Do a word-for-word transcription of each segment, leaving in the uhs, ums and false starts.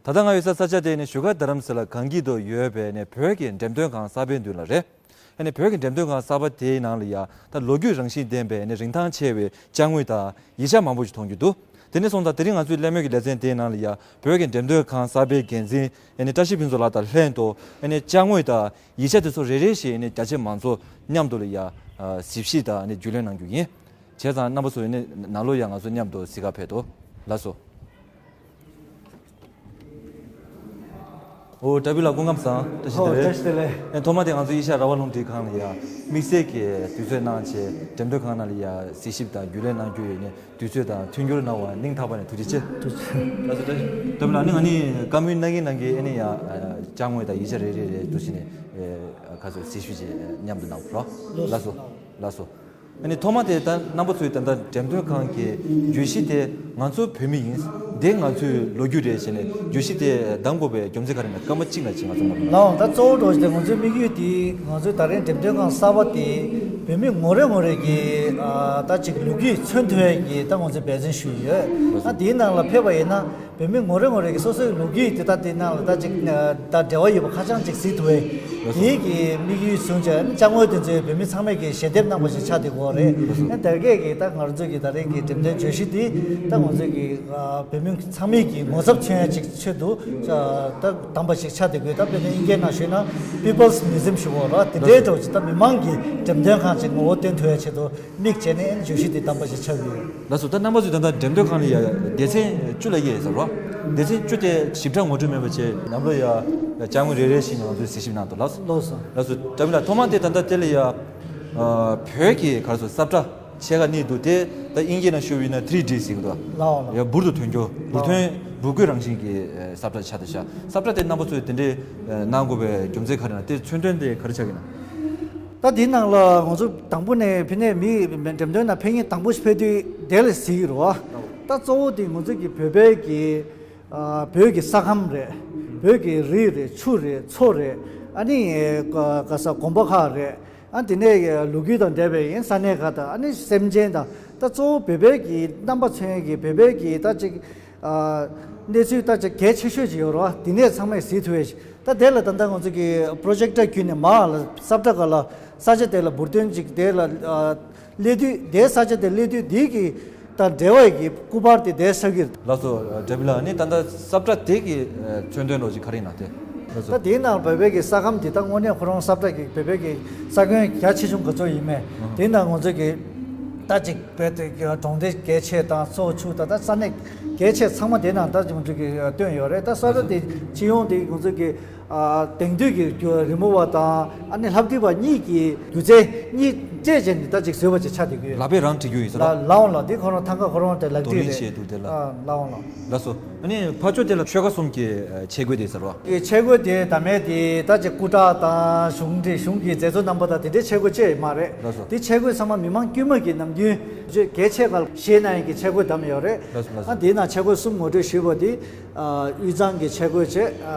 ད་ལྟ་ང་ཡོད་ས་ས་ཆ་དེ་ནི་བཞུགས་སྒར་རྡ་རམ་ས་ལ་གངས་སྐྱིད་དུ་ཡོད་པའི་ནི་བོད་ཀྱི་འགྲེམས་སྟོན་ཁང་གསར་པའི་མདུན་ལ་རེད། ཨ་ནི་བོད་ཀྱི་འགྲེམས་སྟོན་ཁང་གསར་པ་དེའི་ནང་ལ་ཡ་ད་ལོ་རྒྱུས་རང་བཞིན་ལྡན་པའི་ནི་རིན་ཐང་ཆེ་བའི་ཅ་དངོས་དང་ཡིག་ཆ་མང་པོ་ཞིག་མཐོང་རྒྱུ་འདུག་དེ་ནས་སོང་ཙང་དེ་རིང་ང་ཚོའི་གླེང་མོལ་གྱི་ལེ་ཚན་དེའི་ནང་ལ་ཡ་བོད་ཀྱི་འགྲེམས་སྟོན་ཁང་གསར་པའི་འགན་འཛིན་ཨ་ནི་བཀྲ་ཤིས་ཕུན་ཚོགས་ལགས་དང་ལྷན་དུ་ཨ་ནི་ཅ་དངོས་དང་ཡིག་ཆ་དེ་ཚོ་རེ་རེ་བཞིན་ཨ་ནི་རྒྱ་ཆེ་མང་ཚོགས་མཉམ་དུ་ལ་ཡ་གཟིགས་ཞིབ་དང་ཨ་ནི་རྒྱུས་ལོན་གནང་རྒྱུ་ཡིན། བྱས་ཙང་རྣམ་པ་ཚོ་ཡིན་ནའི་ནང་ལོགས་ཡང་ང་ཚོ་མཉམ་དུ་གཟིགས་གར་ཕེབས་དོ། ལགས་སོ། ཨོ་བཀྲ་བྷི་ལགས་སྐུ་ཁམས་བཟང་། བཀྲ་ཤིས་ཨོ་བདེ་ལེགས། བཀྲ་ཤིས་བདེ་ལེགས། ཨེ་ཐོག་མ་དེ་ང་ཚོ་ཨེ་ཤ་ཡ་རང་དབང་རླུང་འཕྲིན་ཁང་ལ་ཡ་དམིགས་བསལ་གྱི་དུས་ཚོད་གནང་བྱས་འགྲེམས་སྟོན་ཁང་ནང་ལ་ཡ་གཟིགས་ཞིབ་དང་རྒྱུས་ལོན་གནང་རྒྱུ་ཡོད་ནས་དུས་ཚོད་དང་མཐུན་འགྱུར་གནང་བ་སྙིང་ཐག་པ་ནས་ཐུགས་རྗེ་ཆེ། ཐུགས་རྗེ་ཆེ། ལགས་སོ། བཀྲ་ཤིས་བདེ་ལེགས། ཨ་ནི་ང་ནི་བཀའ་མོལ་གནང་གིན་གནང་གིན་ཨེ་ནི་ཡ་ཅ་དངོས་དང་ཡིག་ཆ་རེ་རེ་རེ་འདུག་ཟེར་ནས་ཁ་སོ་གཟིགས་ཞིབ་ཅིག་མཉམ་དུ་གནང་རོགས། ལགས་སོ། ལགས་སོ། ཨ་ནི་ཐོག་མ་དེ་ད་རྣམ་པ་ཚོས་ད་ལྟ་འགྲེམས་སྟོན་ཁང་གི་བརྗོད་གཞི་དེ་ང་ཚོ་བོད་མི་ཡིན། འདི་ང་ཚོའི་ལོ་རྒྱུས་རེད་ཟེར་ནས་བརྗོད་གཞི་དེ་གདམ་དགོས་པའི་རྒྱུ་མཚན་ག་རེ་ཡིན་ན་སྐར་མ་གཅིག་ནང་ཅིག་ང་ཚོ་མ་ལའང་ད་གཙོ་བོ་འགྲོ་བཞིན་དེ་ང་ཚོའི་དམིགས་ཡུལ་དེ་ང་ཚོའི་ད་རེས་འགྲེམས་སྟོན་ཁང་གསར་པ་དེ་བོད་མི་ངོ་རེ་ངོ་རེ་གི་ད་ཅིག་ལོ་རྒྱུས་མཚོན་ཐུབ་ཡས་ཀྱི་ད་ང་ཚོས་འབད་བརྩོན་ཞུས་ཡོད། ད་དེའི་ནང་ལ་ཕེབས་པ་ཡིན་ན། བོད་མི་ངོ་རེ་ངོ་རེ་གི་སོ་སོའི་ལོ་རྒྱུས་དེ་དག་དེ་ནང་ལ་ད་ཅིག་ད་འབྲེལ་བ་ཡོད་པ་ཁ་བྱང་ཅིག་གཟིགས་ཐུབ་པའི་དེའི་གི་དམིགས་ཡུལ་བཟུང་བྱས་ནས་ཅ་དངོས་དེ་ཚོའི་བོད་མི་ཚང་མས་ཀྱི་ཞལ་འདེབས་གནང་པ་ཞིག་ཆགས་བསྡད་ཀྱི་ཡོད་རེད། ཨ་དེ་གས་ཀྱི་ད་ང་རང་ཚོའི་གི་ད་རེས་ཀྱི་འགྲེམས་སྟོན་བརྗོད་གཞི་དེ་ད་ང་ཚོའི་གི་བོད་མི་ཚང་མས་ཀྱི་ངོ་ཚབ་མཚོན་ཡ་ཅིག་ཆེད་དུ་ད་བདམས་པ་ཞིག་ཆགས་བསྡད་ཀྱི་ཡོད། ད་དཔེར་ན་དབྱིན་སྐད་ནང་ཞུས་ན་People's Museum ཞུ་གི་ཡོད་རེད། དེ་འདྲའི་འདྲ་བོ་ཅིག་ད་མི་མང་གི་འགྲེམས་སྟོན་ཁང་ཅིག་ངོ་བོ་སྟོན་ཐུབ་ཡ་ཆེད་དུ། དམིགས་བྱས་ནས་བརྗོད་གཞི་དེ་བདམས་པ་ཞིག་ཆགས་ཡོད། ལགས་སོ། ད་རྣམ་པ་ཚོས་ད་ལྟ་འགྲེམས་སྟོན་ཁང་ལ་ཡ་སྡེ་ཚན་བཅུ་ལ་དབྱེ་ཡོད་ཟེར་རོ། སྡེ་ཚན་བཅུ་དེ་ཞིབ་ཕྲ་ངོ་སྤྲོད་མེད་པ་བྱས་ནམ་ལོ་ཡ་ཅ་དངོས་རེ་རེ་བཞིན་ང་ཚོས་གཟིགས་ཞིབ་གནང་འདུག་ལགས་སོ། ལགས་སོ། ལགས་སོ། བཀྲ་བྷི་ལགས་ཐོག་མ་དེ་ད་ལྟ་དེ་ལ་ཡ་བོད་ཀྱི་ག་རེ་ཟེར་ས་བཀྲ་ཕྱེད་ཀ་གཉིས་འདུག་དེ་ད་དབྱིན་སྐད་ནང་ཞུ་བ་ཡིན་ན་ཐི་རི་ཌི་ཟེར་གི་འདུག་ལའོ་ལའོ། ཡ་འབུར་དུ་ཐོན་རྒྱུ་འབུར་ཐོན་འབུར་བརྐོས་རང་བཞིན་གྱི་ས་བཀྲ་ཆགས་བསྡད་ཤག་ས་བཀྲ་དེ་རྣམ་པ་ཚོས་དེ་འདྲའི་གནང་དགོས་པའི་རྒྱུ་མཚན་ག་རེ་ན་དེ་མཚོན་དོན་དེ་ག་རེ་ཆགས་ཀྱི་ན། ད་དེའི་ནང་ལ་ང་ཚོ་དང་པོ་ནས་ཕ་ནས་མི་འགྲེམས་སྟོན་ནང་ཕེབས་མཁན་དང་པོ་ཞིག་ཕེབས་དུས་དེ་ལ་གཟིགས་ཀྱི་རེད་བ། ད་གཙོ་བོ་དེ་ང་ཚོ་གི་བོད་པའི་གི་ཨ་བོད་ཀྱི་ས་ཁམས་རེད། བོད་ཀྱི་རི་རེད། ཆུ་རེད། མཚོ་རེད། ཨ་ནི་ག་ས་དགོན་པ་ཁག་རེད། ཨ་དེ་ནས་ལོ་རྒྱུས་དང་འབྲེལ་བའི་ཡིན་ས་གནས་ཁག་དང་ཨ་ནི་སེམས་ཅན་དང་ད་གཙོ་བོ་བོད་པའི་གི་རྣམ་པ་མཚོན་གྱི་བོད་པའི་གི་ད་ཅིག་གནས་ཚུལ་ད་ཅིག་གལ་ཆེ་ཤོས་ཅིག་ཡོད་རེད་བ། དེ་ནས་ཚང་མས་གཟིགས་ཐུབ་ཡས་ཤིག་ད་དེ་ལ་ད་ལྟ་ང་ཚོ་གི་པྲོ་ཇེག་ཊར་བརྒྱུད་ནས་མར་ལ་ས་བཀྲ་སྒང་ལ་ས་ཆ་དེ་ལ་འབུར་ཐོན་ཅིག་དེ་ལ་སླེབས་དུས་དེའི་ས་ཆ་དེ་སླེབས་དུས་དེའི་གི་ད་འབྲེལ་བའི་གི་སྐུ་པར་དེ་དེ་ས་གི། ལགས་སོ། བཀྲ་བྷི་ལགས་ནི་ད་ལྟ་ས་བཀྲ་དེ་གི་མཚོན་དོན་རོགས་ཅིག་ག་རེ་ཡིན་ན་དེ། ལགས་སོ། ད་དེའི་ནང་བོད་པའི་གི་ས་ཁམས་དེ་ད་དངོས་གནས་ཁོ་རང་ས་བཀྲ་གི་བོད་པའི་གི་ས་ཁོངས་རྒྱ་ཆེ་ཆུང་ག་ཚོད་ཡིན་མེད་དེ་ནང་ང་ཚོ་གི་ད་ཅིག་བོད་དེ་གྲོང་སྡེ་གལ་ཆེ་དང་མཚོ་ཆུ་ད་ད་ས་གནས་གལ་ཆེ་ཚང་མ་དེ་ནང་ད་ང་ཚོ་གི་བཏོན་ཡོད་རེད། ད་ས་བཀྲ་དེ་སྤྱི་ཡོངས་དེ་ང་ཚོ་གི་དེང་དུས་ཀྱི་རྒྱུ་རི་མོ་བ་དང་ཨ་ནི་ལྷ་བྲིས་པ་གཉིས་ཀྱི་སྒྱུ་རྩལ་གཉིས་སྤྲད་བྱས་ནས་ད་ཅིག་བཟོས་པ་ཅིག་ཆགས་བསྡད་ཀྱི་ཡོད། ལག་པས་རང་བྲིས་རྒྱུ་ཡིན་ས་རེད། ལའང་ལ་དེ་ཁོ་རང་ཐང་ག་ཁོ་རང་དེ་ལག་བྲིས་རེད། རྡོ་རིང་བྱས་འདུག་དེ་ལ། ལའང་ལ། ལགས་སོ། ཨ་ནི་ཕར་ཕྱོགས་དེ་ལ་ཆོལ་ཁ་གསུམ་གྱི་ཆས་གོས་དེ་ཟེར་བ། ཆས་གོས་དེ་ད་མེད་དེ་ད་ཅིག་སྐུ་དྲག་དང་གཞུང་འབྲེལ་གཞུང་གི་མཛད་གཙོ་རྣམ་པ་དང་དེ་འདྲའི་ཆས་གོས་ཅིག་མ་རེད། ལགས་སོ། དེ་ཆས་གོས་ཚང་མ་མི་མང་དཀྱུས་མ་གི་ནམ་རྒྱུན་གལ་ཆེ་གལ་ཤེས་ན་ཡང་གི་ཆས་གོས་བདམས་ཡོད་རེད། ལགས་སོ་ལགས་སོ། ཨ་དེའི་ནང་ཆས་གོས་གསུམ་ངོ་སྤྲོད་ཞུས་པ་དེ། དབུས་གཙང་གི་ཆས་གོས་བྱས།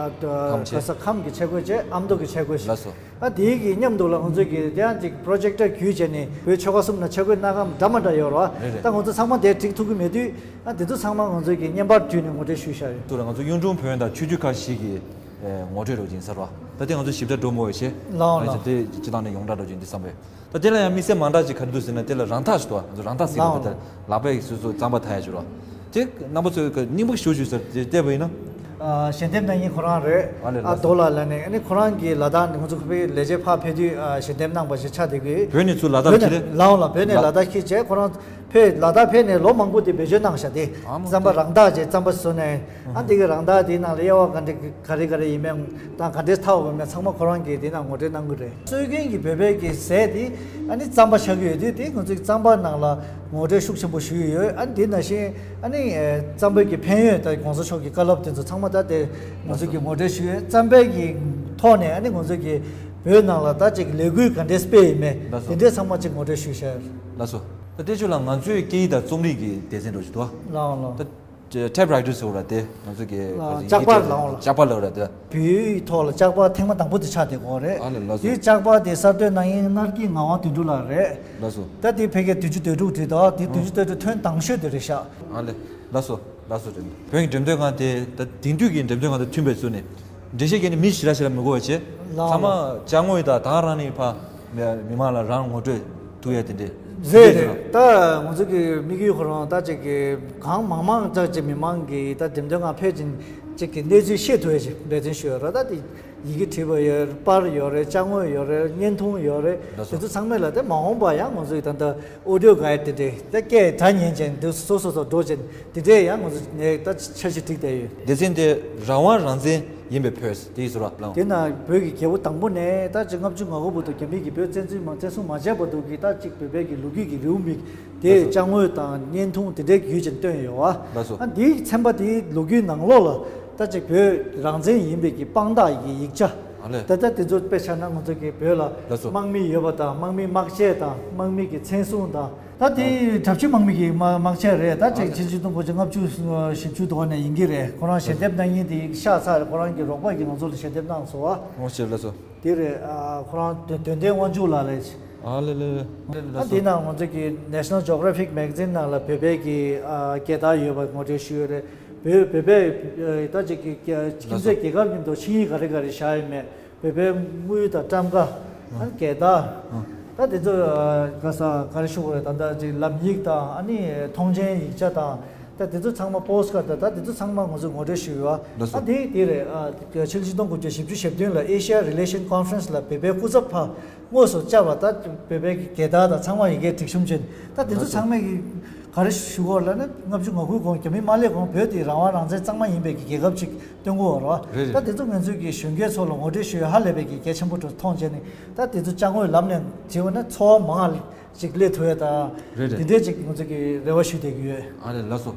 ཁམས་ཆས། ག་ས་ཁམས་ཀྱི་ཆས་གོས་བྱས། ཨ་མདོ་གི་ཆས་གོས་བྱས། ལགས་སོ། ཨ་དེའི་གི་མཉམ་དུ་ལ་ང་ཚོས་གི་དེ་ཡང་ཅིག་པྲོ་ཇེག་ཊར་བརྒྱུད་བྱས་ནས་བོད་ཆོལ་ཁ་གསུམ་ལ་ཆས་གོས་སྣ་ཁ་འདྲ་མ་འདྲ་ཡོད་རེད་བ། རེད་རེད། ད་ང་ཚོ་ཚང་མ་དེ་སྒྲིག་ཐུབ་ཀྱི་མེད་དུས་ཨ་དེ་ཚོ་ཚང་མ་ང་ཚོས་གི་བརྙན་པར་བརྒྱུད་ནས་ངོ་སྤྲོད་ཞུས་བཞག་ཡོད། ཚུར་ང་ཚོ་གཡུང་དྲུང་བོན་དང་ཆོས་བརྒྱུད་ཁག་བཞི་གི་ངོ་སྤྲོད་རོགས་ཡིན་ཟེར་བ། ད་དེ་ང་ཚོ་ཞིབ་ཕྲ་འགྲོ་མོ་བའི་ཆེད། ལའང་ལ། དེ་སྤྱི་བཏང་ནས་ཡོངས་གྲགས་འགྲོ་རྒྱུ་ཡིན་འདི་བསམ་པས། ད་དེ་ལ་ཡང་དམིགས་བསལ་མ་འདྲ་ཅིག་ག་རེ་འདུག་ཟེར་ན་དེ་ལ་རང་འཐག་ཞིག་འདུག་ང་ཚོ་རང་འཐག་ཟེར་གི་འདུག་ལའང་། དེ་ལག་པས་སོ་སོ་རྩམ་པ་འཐག་ཡ་ཅིག་རོ། དེ་རྣམ་པ་ཚོས་ཀྱི་སྙིང་པོ་ཞུ་ཞུ་ཟེར་དེ་བལྟས་པ་ཡིན་ན། ཞལ་འདེབས་གནང་མཁན་ཁོ་རང་རེད། ཨ་ལེ་ཨ་ལགས་སོ། རྡོ་ལགས་ལ་ནས་ཨ་ནི་ཁོ་རང་གིས་ལ་དྭགས་ནས་ང་ཚོ་ཁོ་པའི་ལས་བྱེད་ཕར་ཕེབས་དུས་ཞལ་འདེབས་གནང་པ་ཞིག་ཆགས་བསྡད་ཀྱི། བོད་ནས་ཚུར་ལ་དྭགས་ཁྱེར་རེད། ལའང་ལ་བོད་ནས་ལ་དྭགས་ཁྱེར་བྱས་ཁོ་རང་ཕེབས་ལ་དྭགས་ཕེབས་ནས་ལོ་མང་པོ་དེ་བེད་སྤྱོད་གནང་བཞག་སྟེ། ཨ་མ་རྩམ་པ་རང་འཐག་བྱས་རྩམ་པ་བཟོས་ནས། ཨ་འདི་གི་རང་འཐག་དེའི་ནང་ལ་དབྱེ་བ་ག་འདྲ་ག་རེ་ག་རེ་ཡིན་མིན་དང་ག་འདྲས་འཐག་དགོས་མིན་ཚང་མ་ཁོ་རང་གིས་དེའི་ནང་ངོ་སྤྲོད་གནང་གི་རེད། སྲོལ་རྒྱུན་གྱི་བོད་པའི་གི་ཟས་དེ་ཨ་ནི་རྩམ་པ་ཆགས་ཀྱི་ཡོད་དུས་དེ་ང་ཚོའི་རྩམ་པ་ནང་ལ་ངོ་སྤྲོད་ཤུགས་ཆེན་པོ་ཞུས་ཡོད། ཨ་ནི་དེ་ནང་བཞིན་ཨ་ནི་རྩམ་པའི་གི་ཕན་ཡོན་དང་གོང་ས་མཆོག་གི་བཀའ་སློབ་དེ་ཚོ་ཚང་མ་ད་དེ་ང་ཚོ་གི་ངོ་སྤྲོད་ཞུས་ཡོད། རྩམ་པའི་གི་ཐོག་ནས་ཨ་ནི་ང་ཚོ་གི་བོད་ནང་ལ་ད་ཅིག་ལས་འགུལ་ག་འདྲས་སྤེལ་ཡིན་མིན་ལགས་སོ། དེ་འདྲས་ཚང་མ་ཅིག་ངོ་སྤྲོད་ཞུས་བཞག་ལགས་སོ། ད་དེ་ཚོ་ལ་ང་ཚོའི་སྐད་ཡིག་དང་རྩོམ་རིག་གི་སྡེ་ཚན་འདྲ་ཞིག་འདུག་ལའང་ལ། ད་ཊའིབ་རའི་ཊར་ཟེར་བ་ལ་དེ་ང་ཚོ་གི་ལྕགས་པར་ལའང་ལ། ལྕགས་པར་ལབ་ར་དེ། བོད་ཡིག་ཐོག་ལ་ལྕགས་པར་ཐེངས་མ་དང་པོ་དེ་ཆགས་བསྡད་ཀྱི་ཡོད་རེད། ཨ་ལེ་ལགས་སོ། དེ་ལྕགས་པར་དེ་གསར་གཏོད་གནང་མཁན་སྣར་སྐྱིད་ངག་དབང་དོན་གྲུབ་ལགས་རེད། ལགས་སོ། ད་དེ་ཕ་གིར་བདུན་ཅུ་དོན་དྲུག་བྲིས་འདུག་དེ་བདུན་ཅུ་དོན་དྲུག་ཐོན་དང་ཤོས་དེ་རེད་ཤག་ཨ་ལེ་ལགས་སོ། ལགས་སོ། བོད་ཀྱི་འགྲེམས་སྟོན་ཁང་དེ་ད་དེང་དུས་ཀྱི་འགྲེམས་སྟོན་ཁང་དང་མཐུན་པའི་ཚུལ་ནས་འགྲེལ་བཤད་བརྒྱབ་ནས་མི་ཞེ་དྲག་ཞེ་དྲག་མི་དགོས་པ་བྱས། ལགས། ཚང་མ་ཅ་དངོས་དང་ད་ག་རང་ནས་ཕར་མི་མང་ལ་རང་ངོ་སྤྲོད་ཐུབ་ཡ་དེ་འདྲས། རེད་རེད། ད་ང་ཚོ་གི་དམིགས་ཡུལ་ཁོ་རང་ད་ཅིག་གི་གང་མང་མང་ཙམ་ཅིག་མི་མང་གི་ད་འགྲེམས་སྟོན་ཁང་ཕེབས་ཅིང་ཅིག་གི་གནས་ཚུལ་ཤེས་ཐུབ་ཡ་ཅིག་འབད་བརྩོན་ཞུ་ཡ་ར། ད་དེ་ཡི་གེ་བྲིས་པ་ཡོད་རེད། པར་ཡོད་རེད། ཅ་དངོས་ཡོད་རེད། བརྙན་ཐུང་ཡོད་རེད། ལགས་སོ། དེ་ཚོ་ཚང་མས་ལ་དེ་མ་འོངས་པ་ཡང་ང་ཚོ་ཡི་ད་ལྟ་ཨོ་ཌི་ཡོ་གའི་དེ་འདྲས་ད་སྐད་སྒྲ་ཉན་ཅན་དེ་སོ་སོ་སོ་འགྲོ་ཅན་དེ་འདྲས་ཡང་ང་ཚོ་ནས་ད་འཆར་གཞི་བསྒྲིགས་བསྡད་ཡོད། སྡེ་ཚན་དེ་རང་དབང་རང་བཙན་ཡིན་པའི་བོད་དེ་ཡི་ཟུར་ལ་ལངས། དེ་ན་བོད་ཀྱི་རྒྱལ་པོ་དང་པོ་ནས་ད་ཅིག་ལྔ་བཅུ་ང་དགུ་བར་དུ་རྒྱ་མི་གིས་བོད་བཙན་འཛུལ་མ་བཙན་བཟུང་མ་བྱས་བར་དུ་གི་ད་ཅིག་བོད་པའི་གི་ལོ་རྒྱུས་ཀྱི་རེའུ་མིག་དེ་ལགས་སོ། ཅ་དངོས་དང་བརྙན་ཐུང་དེ་འདྲའི་བརྒྱུད་ཅིག་བཏོན་ཡོད་བ། ལགས་སོ། ཨ་འདིའི་ཚན་པ་དེའི་ལོ་རྒྱུས་ནང་ལོགས་ལ་ད་ཅིག་བོད་རང་བཙན་ཡིན་པའི་གི་དཔང་རྟགས་ཀྱི་ཡིག་ཆ། ཨ་ལས། ད་ལྟ་དེ་ཚོ་དཔེ་ཆ་ན་ང་ཚོ་གི་བོད་ལ་ལགས་སོ། དམག་མི་ཡོད་པ་དང་དམག་མི་དམག་ཆས་དང་དམག་མི་གི་མཚན་སྲུང་དང་། ད་དེ་གྲྭ་བཞི་དམག་མི་གི་དམག་དམག་ཆས་རེད། ད་ཨ་ཅིག་ལས། ཕྱི་ཕྱི་སྟོང་དགུ་བརྒྱ་ལྔ་བཅུ་བཞི་བཅུ་དོ་ནས་ཡིན་གྱི་རེད། ཁོ་རང་ཞལ་འདེབས་གནང་མཁན་དེ་ཤ་ཚ་རེད། ཁོ་རང་གི་རོགས་པ་གིས་ང་ཚོ་ལ་ཞལ་འདེབས་གནང་སོང་བ། ཨོ་ཤེས་ལགས་སོ། དེ་རེད། ཨ་ཁོ་རང་དོན་དོན་ལྡན་དབང་ཕྱུག་ལགས་རེད། ཨ་ལེ་ལེ་ལེ། ད་དེ་ནང་ང་ཚོ་གི་National Geographic Magazine ནང་ལ་བོད་པའི་གི་ཨ་རྒྱལ་དར་ཡོད་པ་ངོ་སྤྲོད་ཞུས་ཡོད་རེད། བོད་བོད་པའི་ཨ་ད་ཅིག་གི་ཁྱིམ་མཚེས་རྒྱལ་ཁབ་མཉམ་དུ་ཆིངས་ཡིག་ག་རེ་ག་རེ་བཞག་ཡོད་མེད། བོད་པའི་དངུལ་དང་ཊམ་ཀ། ཨ་རྒྱལ་དར། ད་དེ་ཚོ་ག་ས་ག་རེ་ཞུ་དགོས་རེད། ད་ལྟ་ཅིག་ལམ་ཡིག་དང་ཨ་ནི་ཐོངས་མཆན་ཡིག་ཆ་དང་། ད་དེ་ཚོ་ཚང་མ་པོ་སི་ཊི་ཀར་དང་ད་དེ་ཚོ་ཚང་མ་ང་ཚོས་ངོ་སྤྲོད་ཞུས་ཡོད། ལགས་སོ། ད་དེ་དེ་རེད། ཨ་ཕྱི་ལོ་ཆིག་སྟོང་དགུ་བརྒྱ་བཞི་བཅུ་ཞེ་བདུན་ལ་Asia Relation Conference ལ་བོད་པའི་སྐུ་ཚབ་ཕར་དངོས་སུ་བཅར་བ། ད་བོད་པའི་རྒྱལ་དར་དང་ཚང་མ་ཡི་གེ་སྒྲིག་གཤོམ་བྱས། ད་དེ་ཚོ་ཚང་མས་ཀྱི་ག་རེ་ཞུ་དགོས་ལབ་ན། ལྔ་བཅུ་ང་དགུའི་གོང་རྒྱ་མི་མ་སླེབས་གོང་བོད་དེ་རང་དབང་རང་བཙན་གཙང་མ་ཡིན་པའི་གི་རྒྱལ་ཁབ་ཅིག་སྟོན་དགོས་རེད་བ། རེད་རེད། ད་དེ་ཚོ་ང་ཚོས་ཀྱི་གཞོན་སྐྱེས་ཚོ་ལ་ངོ་སྤྲོད་ཞུ་ཡ་ཧ་ལས་པའི་གི་གལ་ཆེན་པོ་འགྲོ་མཐོང་བྱས་ནས། ད་དེ་ཚོ་ཅ་དངོས་ལམ་ནས་བྱེད་པ་ན་ཚོར་བ་མང་ང་ཅིག་སླེབས་ཐུབ་ཡ་དང་། རེད་རེད། དེ་འདྲས་ཅིག་ང་ཚོས་ཀྱི་རེ་བ་ཞུ་བསྡད་ཀྱི་ཡོད། ཨ་ལས། ལགས་སོ།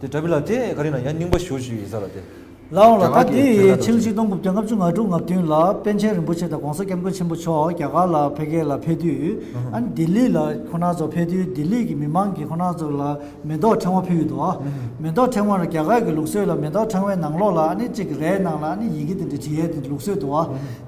དེ་དྲ་བི་ལ་དེ་ག་རེ་ན་ཡང་རྙིང་པ་ཞུ་ཞུ་ཡིན་ས་ལ་དེ། ལའོ་ལ་ད་རྒྱ་གར་གྱི་དེ་ཆིག་སྟོང་དགུ་བརྒྱ་ལྔ་བཅུ་ང་དྲུག་ང་བདུན་ལ་པཎ་ཆེན་རིན་པོ་ཆེ་དང་༸གོང་ས་༸སྐྱབས་མགོན་ཆེན་པོ་མཆོག་རྒྱ་གར་ལ་ཕ་གི་ལ་ཕེབས་དུས། ཨ་ནི་ལྡི་ལི་ལ་ཁོ་རང་ཚོ་ཕེབས་དུས་ལྡི་ལི་གི་མི་མང་གིས་ཁོ་རང་ཚོ་ལ་མེ་ཏོག་ཕྲེང་བ་ཕུལ་ཡོད་འདུག་མེ་ཏོག་ཕྲེང་བ་ལ་རྒྱ་གར་གྱི་ལུགས་སྲོལ་ལ་མེ་ཏོག་ཕྲེང་བའི་ནང་ལོགས་ལ་ཨ་ནི་གཅིག་རས་ནང་ལ་ཨ་ནི་ཡི་གེ་དེ་འདྲ་བྲིས་ཡས་དེ་ལུགས་སྲོལ་འདུག་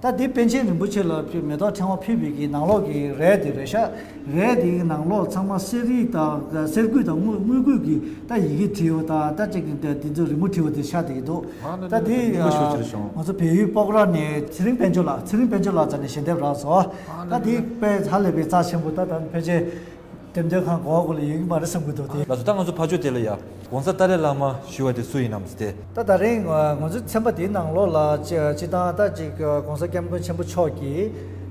ད་དེ་པཎ་ཆེན་རིན་པོ་ཆེ་ལ་མེ་ཏོག་ཕྲེང་བ་ཕུལ་བའི་གི་ནང་ལོགས་ཀྱི་རས་དེ་རེད་ཤག་རས་དེའི་ནང་ལོགས་ཚང་མ་གསེར་ཡིག་དང་གསེར་སྐུད་དང་དངུལ་དངུལ་སྐུད་ཀྱི་ད་ཡི་གེ་བྲིས་ཡོད། ད་ད་ཅིག་འདི་འདི་ཚོ་རི་མོ་བྲིས་པ་དེ་ཤ་དེ་གི་འདུག་ཨ་ད་དེ་ཨ་ང་ཚོ་བལ་ཡུལ་སྤོག་ར་ནས་ཚེ་རིང་དཔལ་འབྱོར་ལགས། ཚེ་རིང་དཔལ་འབྱོར་ལགས་རྩ་ནས་ཞལ་འདེབས་རག་སོང་། ད་དེ་དཔེ་ཧ་ལས་པའི་རྩ་ཆེན་པོ། ད་ད་ཕལ་ཆེར་འགྲེམས་སྟོན་ཁང་གོ་བ་གོ་ལ་ཡོད་ཀྱི་མ་རེད་བསམ་གྱི་འདུག་དེ་ལགས་སོ། ད་ང་ཚོ་ཕར་ཕྱོགས་དེ་ལ་ཡ། ༸གོང་ས་ཏཱ་ལའི་བླ་མ་ཞུ་བ་དེ་སུ་ཡིན་ནམ་ཟེར་ཏེ། ད་ད་རིང་ང་ང་ཚོའི་ཚན་པ་དེའི་ནང་ལོགས་ལ་སྤྱི་སྤྱི་བཏང་ད་ཅིག་༸གོང་ས་༸སྐྱབས་མགོན་ཆེན་པོ་མཆོག་གིས་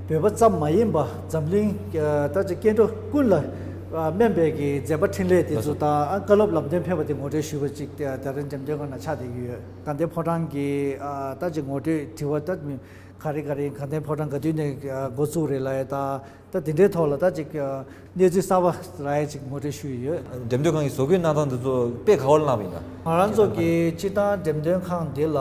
བོད་པ་ཙམ་མ་ཡིན་པ་འཛམ་གླིང་ད་ཅིག་སྐྱེ་འགྲོ་ཀུན་ལ་སྨན་པའི་གི་མཛད་པ་འཕྲིན་ལས་དེ་ཚོ་དང་བཀའ་སློབ་ལམ་སྟོན་ཕེབས་པ་དེ་ངོ་སྤྲོད་ཞུས་པ་ཅིག་ད་རིང་འགྲེམས་སྟོན་ཁང་ནང་ཆགས་བསྡད་ཀྱི་ཡོད། དགའ་ལྡན་ཕོ་བྲང་གི་ད་ཅིག་ངོ་སྤྲོད་དྲི་བ་ད་ག་རེ་ག་རེ་དགའ་ལྡན་ཕོ་བྲང་ག་དུས་ནས་འགོ་བཙུགས་རེད་ལབ་ཡ་ད། ད་དེ་འདྲའི་ཐོག་ལ་ད་ཅིག་གནས་ཚུལ་གསར་པ་རག་ཡ་ཅིག་ངོ་སྤྲོད་ཞུ་ཡི་ཡོད། འགྲེམས་སྟོན་ཁང་གི་བཟོ་བཀོད་གནང་སྟངས་འདི་ཚོ་དཔེ་ག་བར་བླངས་པ་ཡིན་ན། ང་རང་ཚོ་གི་སྤྱི་བཏང་འགྲེམས་སྟོན་ཁང་འདི་ལ་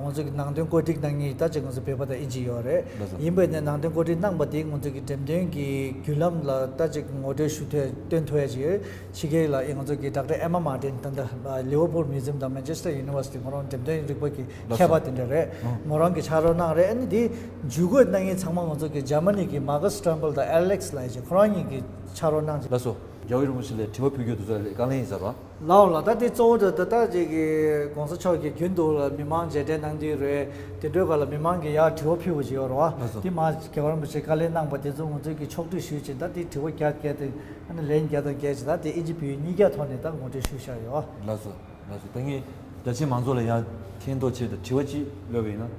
ང་ཚོ་གི་ནང་དོན་བཀོད་སྒྲིག་གནང་མཁན་ད་ཅིག་ང་ཚོ་བོད་པ་དང་ཨིན་ཇི་ཡོད་རེད། ལགས་སོ། ཡིན་པས་ནས་ནང་དོན་བཀོད་སྒྲིག་གནང་པ་དེ་ང་ཚོ་གི་འགྲེམས་སྟོན་གྱི་བརྒྱུད་ལམ་ལ་ད་ཅིག་ངོ་སྤྲོད་ཞུ་ཐུབ་སྟོན་ཐུབ་ཡ་ཅིག་ཡོད། ཕྱི་རྒྱལ་ལ་ང་ཚོ་གི་ཌོག་ཊར་ཨེ་མ་མར་ཏིན་ད་ལྟ་ལི་ཝར་པུལ་མིའུ་ཛིམ་དང་མན་ཆེ་སི་ཊར་ཡུ་ནི་ཝར་སི་ཊི་ཁོ་རང་འགྲེམས་སྟོན་རིག་པ་གི་ལགས་སོ། མཁས་པ་དེ་འདྲ་རེད། ཨང་། མོ་རང་གི་ཕྱག་རོགས་གནང་རེད། ཨ་ནི་དེ་ཇུས་འགོད་གནང་མཁན་ཚང་མ་ང་ཚོ་གི་འཇར་མ་ནི་གི་མཱ་ཀ་སི་ཊམ་པལ་དང་ཨེ་ལེག་སི་ལབ་ཡ་ཅིག་ཁོ་རང་གཉིས་ཀྱིས་ཕྱག་རོགས་གནང་ཅིག་ལགས་སོ། རྒྱལ་བ་རིན་པོ་ཆེ་ལ་དྲི་བ་ཕུལ་རྒྱུ་དེ་ཚོ་ལ་དཀའ་ལས་ཡིན་ས་རེད། ལའོ་ལ་ད་དེ་གཙོ་བོ་དེ་ད་ལྟ་ཅིག་གི་༸གོང་ས་མཆོག་གིས་རྒྱུན་དུ་ལ་མི་མང་མཇལ་འཕྲད་གནང་དུས་རེད། དེ་འདྲའི་སྐབས་ལ་མི་མང་གིས་ཡར་དྲི་བ་ཕུལ་བ་ཅིག་ཡོད་རེད་བ། ལགས་སོ། དེ་མར་རྒྱལ་བ་རིན་པོ་ཆེས་དཀའ་ལས་གནང་པ་དེ་ཚོ་ང་ཚོས་ཀྱིས་ཕྱོགས་བསྒྲིགས་ཞུས་ཅིང་ད་དེ་དྲི་བ་བརྒྱ་བརྒྱད་དེ་ཨ་ནི་ལན་བརྒྱ་དང་བརྒྱད་ཅིག་ད་དེ་ཨིན་ཇི་བོད་ཡིག་གཉིས་ཀ་ཐོག་ནས་ད་ངོ་སྤྲོད་ཞུས་བཞག་ཡོད། ལགས་སོ། ལགས་སོ། ད་ངས་རྒྱ་ཆེའི་མང་ཚོགས་ལ་ཡང་མཁྱེན་རྟོགས་ཆེད་དུ་དྲི་བ་གཅིག་ལབ་པ་ཡིན་ན།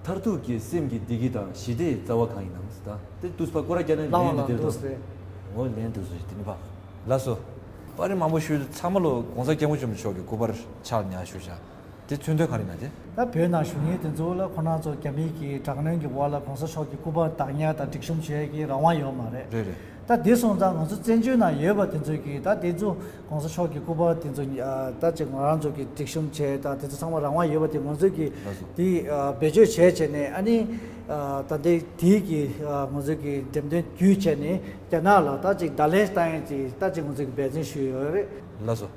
མཐར་ཐུག་གི་སེམས་ཀྱི་བདེ་སྐྱིད་དང་ཞི་བདེའི་རྩ་བ་གང་ཡིན་ནམ་ཟེར། ད་དེ་དུས་ཕར་སྐོར་ར་བརྒྱབ་ནས་ལན་དེ་དེ་ལྟར་དུ། འོ་ལན་དེ་ཚོ་ཞིག་དེ་ནི་པ། ལགས་སོ། པར་རིས་མང་པོ་ཞུས་ཚང་མ་ལོ་༸གོང་ས་༸སྐྱབས་མགོན་ཆེན་པོ་མཆོག་གི་སྐུ་པར་ཕྱག་ཉར་ཞུ་བཞག་དེ་མཚོན་དོན་ག་རེ་ན་དེ། ད་བོད་ནང་བཞུགས་མཁན་དེ་ཚོ་ལ་ཁོ་རང་ཚོ་རྒྱ་མིའི་གི་དྲག་གནོན་གྱི་འོག་ལ་༸གོང་ས་མཆོག་གི་སྐུ་པར་བདག་ཉར་དང་སྒྲིག་གཤོམ་བྱེད་ཀྱི་རང་དབང་ཡོད་མ་རེད། རེད་རེད། ད་དེ་སོང་ཙང་ང་ཚོ་བཙན་བྱོལ་ནང་ཡོད་པ་དེ་ཚོས་ཀྱིས་ད་དེ་ཚོ་༸གོང་ས་མཆོག་གི་སྐུ་པར་དེ་ཚོ་ད་ཅིག་ང་རང་ཚོ་གིས་སྒྲིག་གཤོམ་བྱས་དང་དེ་ཚོ་ཚང་མ་རང་དབང་ཡོད་པ་དེ་ང་ཚོས་ཀྱིས་ལགས་སོ། དེ་བེད་སྤྱོད་བྱས་བྱས་ནས་ཨ་ནི་ད་ལྟའི་དེའི་གི་ང་ཚོས་ཀྱིས་འགྲེམས་སྟོན་བརྒྱུད་བྱས་ནས་རྒྱ་ནག་ལ་ད་ཅིག་བརྡ་ལན་བཏང་ཡས་ཅིག་ད་ཅིག་ང་ཚོས་ཀྱིས་འབད་བརྩོན་ཞུས་ཡོད་རེད། ལགས་སོ།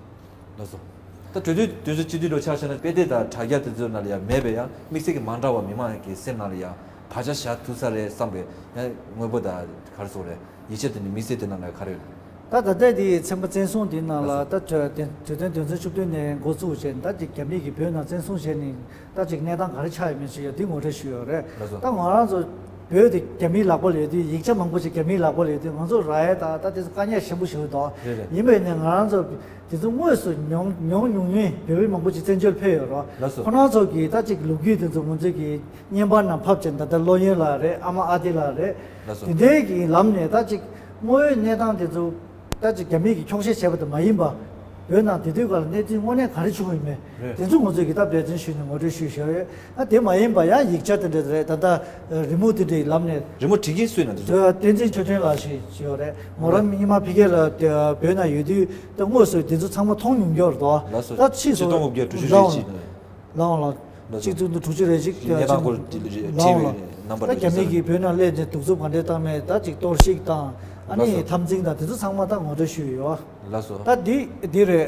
ལགས་སོ། ད་གྲོས་མཐུན་དོན་ཚན་བཅུ་བདུན་ལོ་ཆ་བཞག་ན་དཔེ་དེབ་དང་དྲ་རྒྱ་དེ་ཚོའི་ནང་ལ་ཡང་མེད་པས་ཡང་དམིགས་བསལ་གྱི་མ་འདྲ་བ་མི་མང་གི་སེམས་ནང་ལ་ཡང་བག་ཆགས་བཞག་ཐུབ་ས་རེད་བསམ་པའི་ཡང་དངོས་པོ་དང་ག་རེ་ཟེར་དགོས་རེད། ཡིག་ཆ་དེ་ནི་དམིགས་བསལ་དེ་ནང་ལ་ག་རེ་ཡོད། ད་ད་ལྟའི་དེའི་ཚན་པ་བཙན་བཟུང་དེའི་ནང་ལ་ད་གྲོས་གྲོས་དོན་དོན་ཚན་བཅུ་བདུན་ནས་འགོ་བཙུགས་བྱས་ནས་ད་ཅིག་རྒྱ་མི་གིས་བོད་ནང་བཙན་བཟུང་བྱས་ནས་ད་ཅིག་གནས་སྟངས་ག་རེ་ཆགས་ཡོད་མེད་ཅིག་ཡོད་དེ་ངོ་སྤྲོད་ཞུས་ཡོད་རེད། ད་ང་རང་ཚོ་བོད་དེ་རྒྱ་མིའི་ལག་པ་ལ་ཡོད་དུས་ཡིག་ཆ་མང་པོ་ཅིག་རྒྱ་མིའི་ལག་པ་ལ་ཡོད་དུས་ང་ཚོ་ར་ཡ་ད་ད་དེ་ཚོ་དཀའ་ངལ་ཆེན་པོ་ཞིག་འདུག་ཡིན་པས་ནས་ང་རང་ཚོ་དེ་ཚོ་དངོས་སུ་མྱོང་མྱོང་མྱོང་མྱོང་བོད་མི་མང་པོ་ཅིག་བཙན་བྱོལ་ཕེབས་ཡོད་རེད། ཁོ་རང་ཚོ་གིས་ད་ཅིག་ལོ་རྒྱུས་དེ་ཚོ་ང་ཚོ་གིས་བརྙན་པར་ནང་ཕབ་བྱས་ད་ལྟ་བློ་ཡོན་ལགས་རེད། ཨ་མ་ཨ་ཏི་ལགས་རེད། དེ་འདྲའི་གི་ལམ་ནས་ད་ཅིག་དངོས་ཡོད་གནས་སྟངས་དེ་ཚོ་ད་ཅིག་རྒྱ་མིས་ཀྱི་འཁྱོག་བཤད་བྱས་པ་དང་མ་ཡིན་པ། བོད་ནང་དེ་དུས་ཀ་ལ་གནས་ཚུལ་དངོས་གནས་ག་རེ་བྱུང་ཡོད་མེད་དེ་ཚོ་ང་ཚོས་ཀྱི་ད་འབད་བརྩོན་ཞུས་ནས་ངོ་སྤྲོད་ཞུས་བཞག་ཡོད། ཨ་དེ་མ་ཡིན་པ་ཡང་ཡིག་ཆ་དེ་འདྲ་རེད། ད་ལྟ་རི་མོ་དེ་འདྲའི་ལམ་ནས་རི་མོ་བྲིས་ཀྱིན་སུས་ན་དེ་ཚོ། བསྟན་འཛིན་ཆོས་སྒྲོན་ལགས་ཞེས་ཡོད་རེད། མོ་རང་སྔོན་མ་ཕ་གི་ལ་བོད་ནང་ཡོད་དུས་ད་དངོས་སུ་དེ་ཚོ་ཚང་མ་མཐོང་མྱོང་ཡོད་རེད་དོ། ལགས་སོ། ད་ཕྱིས་སུ་ཆིག་སྟོང་དགུ་བརྒྱ་དྲུག་ཅུ་རེ་གཅིག་ལའང་ལ་ལགས་སོ། གཅིག་བརྩོན་དུ་དྲུག་ཅུ་རེ་གཅིག་གནས་སྟངས་སྐོར་བྲིས་པའི་རྣམ་པ་ལ་རེད། ད་རྒྱ་མི་གིས་བོད་ནང་སླེབས་ནས་གདུག་རྩུབ་ག་འདྲས་བཏང་མེད། ད་ཅིག་གཏོར་བཤིག་དང་ཨ་ནི་འཐབ་འཛིང་དང་དེ་ཚོ་ཚང་མ་ད་ངོ་སྤྲོད་ཞུས་ཡོད། ལགས་སོ། ད་འདི་འདི་རེད།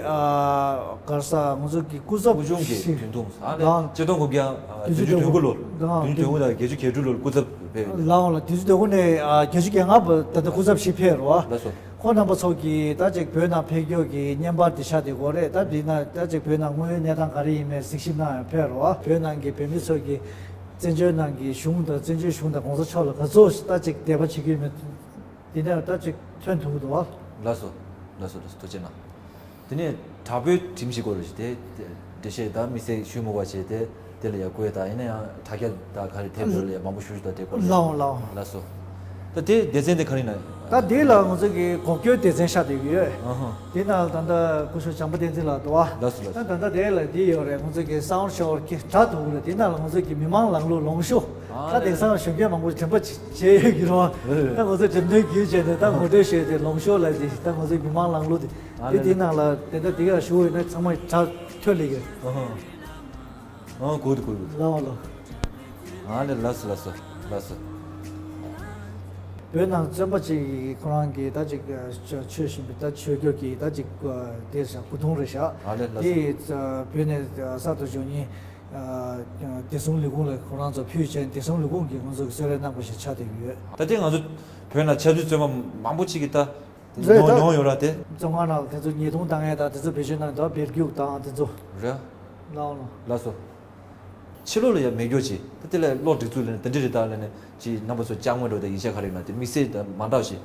ག་རེ་ཟ་ང་ཚོ་གི་སྐུ་ཚབ་བུ་ཆུང་གི་ཞིག་དུས་ཐུང་ས་ནས་ཆིག་སྟོང་དགུ་བརྒྱ་བདུན་ཅུ་དོན་དགུ་ལོར་བདུན་ཅུ་དོན་དགུ་དང་བརྒྱད་ཅུ་གྱ་དྲུག་ལོར་སྐུ་ཚབ་ཕེབས་ཡོད། ལགས་འོང་ལགས། བདུན་ཅུ་དོན་དགུ་ནས་བརྒྱད་ཅུ་གྱ་ལྔ་བར་ད་ལྟ་སྐུ་ཚབ་ཞིག་ཕེབས་རོགས། ལགས་སོ། ཁོང་རྣམ་པ་ཚོ་གིས་ད་ཅིག་བོད་ནང་ཕེབས་རྒྱུ་གི་བརྙན་པར་དེ་ཤར་དེ་གོ་རེད། ད་འདི་ན་ད་ཅིག་བོད་ནང་དངོས་ཡོད་གནས་སྟངས་ག་རེ་ཡིན་མིན་གཟིགས་ཞིབ་གནང་ཡང་ཕེབས་རོགས། བོད་ནང་གི་བོད་མི་ཚོ་གིས་བཙན་བྱོལ་ནང་གི་གཞུང་དང་བཙན་བྱོལ་གཞུང་དང་གོང་ས་མཆོག་ལ་ག་ཚོད་ད་ཅིག་དད་པ་བྱེད་ཀྱི་ཡོད་མེད་འདི་ནས་ད་ཅིག་ཐོན་ཐུབ་ཀྱི་འདུག་བ། ལགས་སོ། ལགས་སོ། ལགས་སོ། ཐུགས་རྗེ་གནང་། དེ་ནས་དྲག་པོའི་ཁྲིམས་ཞིག་སྐོར་རེ་ཞིག་དེ་འགྲེལ་བཤད་ད་དམིགས་བསལ་ཞུ་མི་དགོས་པ་བྱས་ཏེ་དེ་ལ་ཡང་བཀོད་དང་ཡིན་ན་ཡང་དྲ་རྒྱ་དང་ག་རེ་ཐེབས་འདྲ་ལ་ཡང་མང་པོ་ཞུ་ཞུ་དང་དེ་སྐོར་ལ། ལགས་འོང་ལགས་འོང་། ལགས་སོ། ད་དེ་སྡེ་ཚན་དེ་ག་རེ་ཡིན་ན། ད་དེ་ལ་ང་ཚོ་གི་འགོག་རྒྱུའི་སྡེ་ཚན་ཤར་བསྡད་ཀྱི་ཡོད། ཨ་ཧ། དེ་ནང་ད་ལྟ་སྐུ་ཞབས་བྱམས་པ་བསྟན་འཛིན་ལགས་འདུག་བ། ལགས་སོ་ལགས་སོ། ད་ད་ལྟ་དེ་ལ་དེ་ཡོད་རེད། ང་ཚོ་གི་སའུན་ཌི་ཤོར་གྱི་དྲ་ཐུག་རེད། དེ་ནང་ལ་ང་ཚོ་གི་མི་མང་ལངས་ལུགས་ལོངས་ཤོག་ད་དེང་སང་གཞོན་སྐྱེས་མང་པོ་དྲན་པ་བྱེད་ཡོད་ཀྱི་རེད་བ། ད་ང་ཚོ་འགྲེམས་སྟོན་བརྒྱུད་བྱས་ནས་ད་ངོ་སྤྲོད་ཞུས་ཏེ་ལོངས་ཤོག་ལབ་དེ་ད་ང་ཚོའི་མི་མང་ལངས་ལུགས་དེ། དེ་དེ་ནང་ལ་དེ་འདྲ་དེ་ག་ཞུ་འོས་ན་ཚང་མ་དྲ་ཐོས་ལེ་གི། ཨ་ཧ། ཨ་གོ་འདུག་གོ་འདུག་ལགས་འོང་ལགས། ཨ་ལེ་ལགས་སོ་ལགས་སོ་ལགས་སོ། བོད་ནང་བཙོན་པ་ཅིག་ཁོ་རང་གིས་ད་ཅིག་ཆོས་བྱེད་བཞིན་པའི་ད་ཆོས་རྒྱུད་ཀྱི་ད་ཅིག་དེ་བཞག་སྐུ་གདུང་རེད་བཞག་ཨ་ལེ་ལགས་སོ། དེ་བོད་ནས་གསར་དུ་འབྱོར་ཉིན་བདེ་སྲུང་ལས་ཁུངས་ལ་ཁོ་རང་ཚོ་ཕུལ་བྱས་བདེ་སྲུང་ལས་ཁུངས་ཀྱིས་ང་ཚོ་གི་གསོལ་རས་གནང་དགོས་ཞེས་ཆགས་བསྡད་ཡོད། ད་ལྟའི་ང་ཚོ་བོད་ནང་ཆབ་སྲིད་བཙོན་པ་མང་པོ་ཅིག་གིས་ད། རེད་ད། མྱོང་མྱོང་ཡོད་ར་དེ། བཙོན་ཁང་ནང་དེ་ཚོ་ཉེས་རྡུང་བཏང་ཡས་དང་དེ་ཚོ་བེད་སྤྱོད་གནང་ཡས་དང་སྦས་རྒྱུགས་དང་དེ་ཚོ། རེད། ལགས་འོང་ལགས། ལགས་སོ། ཕྱི་ལོགས་ལ་ཡང་མེད་རྒྱུ་ཅིག་ད་དེ་ལས་གློག་སྒྲིག་འཛུགས་ལས་ནས་དེ་འདྲ་རེད་ད་ལས་ནས་ཅིག་རྣམ་པ་ཚོ་བཅར་དངོས་འགྲོ་དང་ཡིག་ཆ་ག་རེ་ཡོད་ན་དེ་དམིགས་བསལ་དང་མ་འདྲ་བ་ཞིག་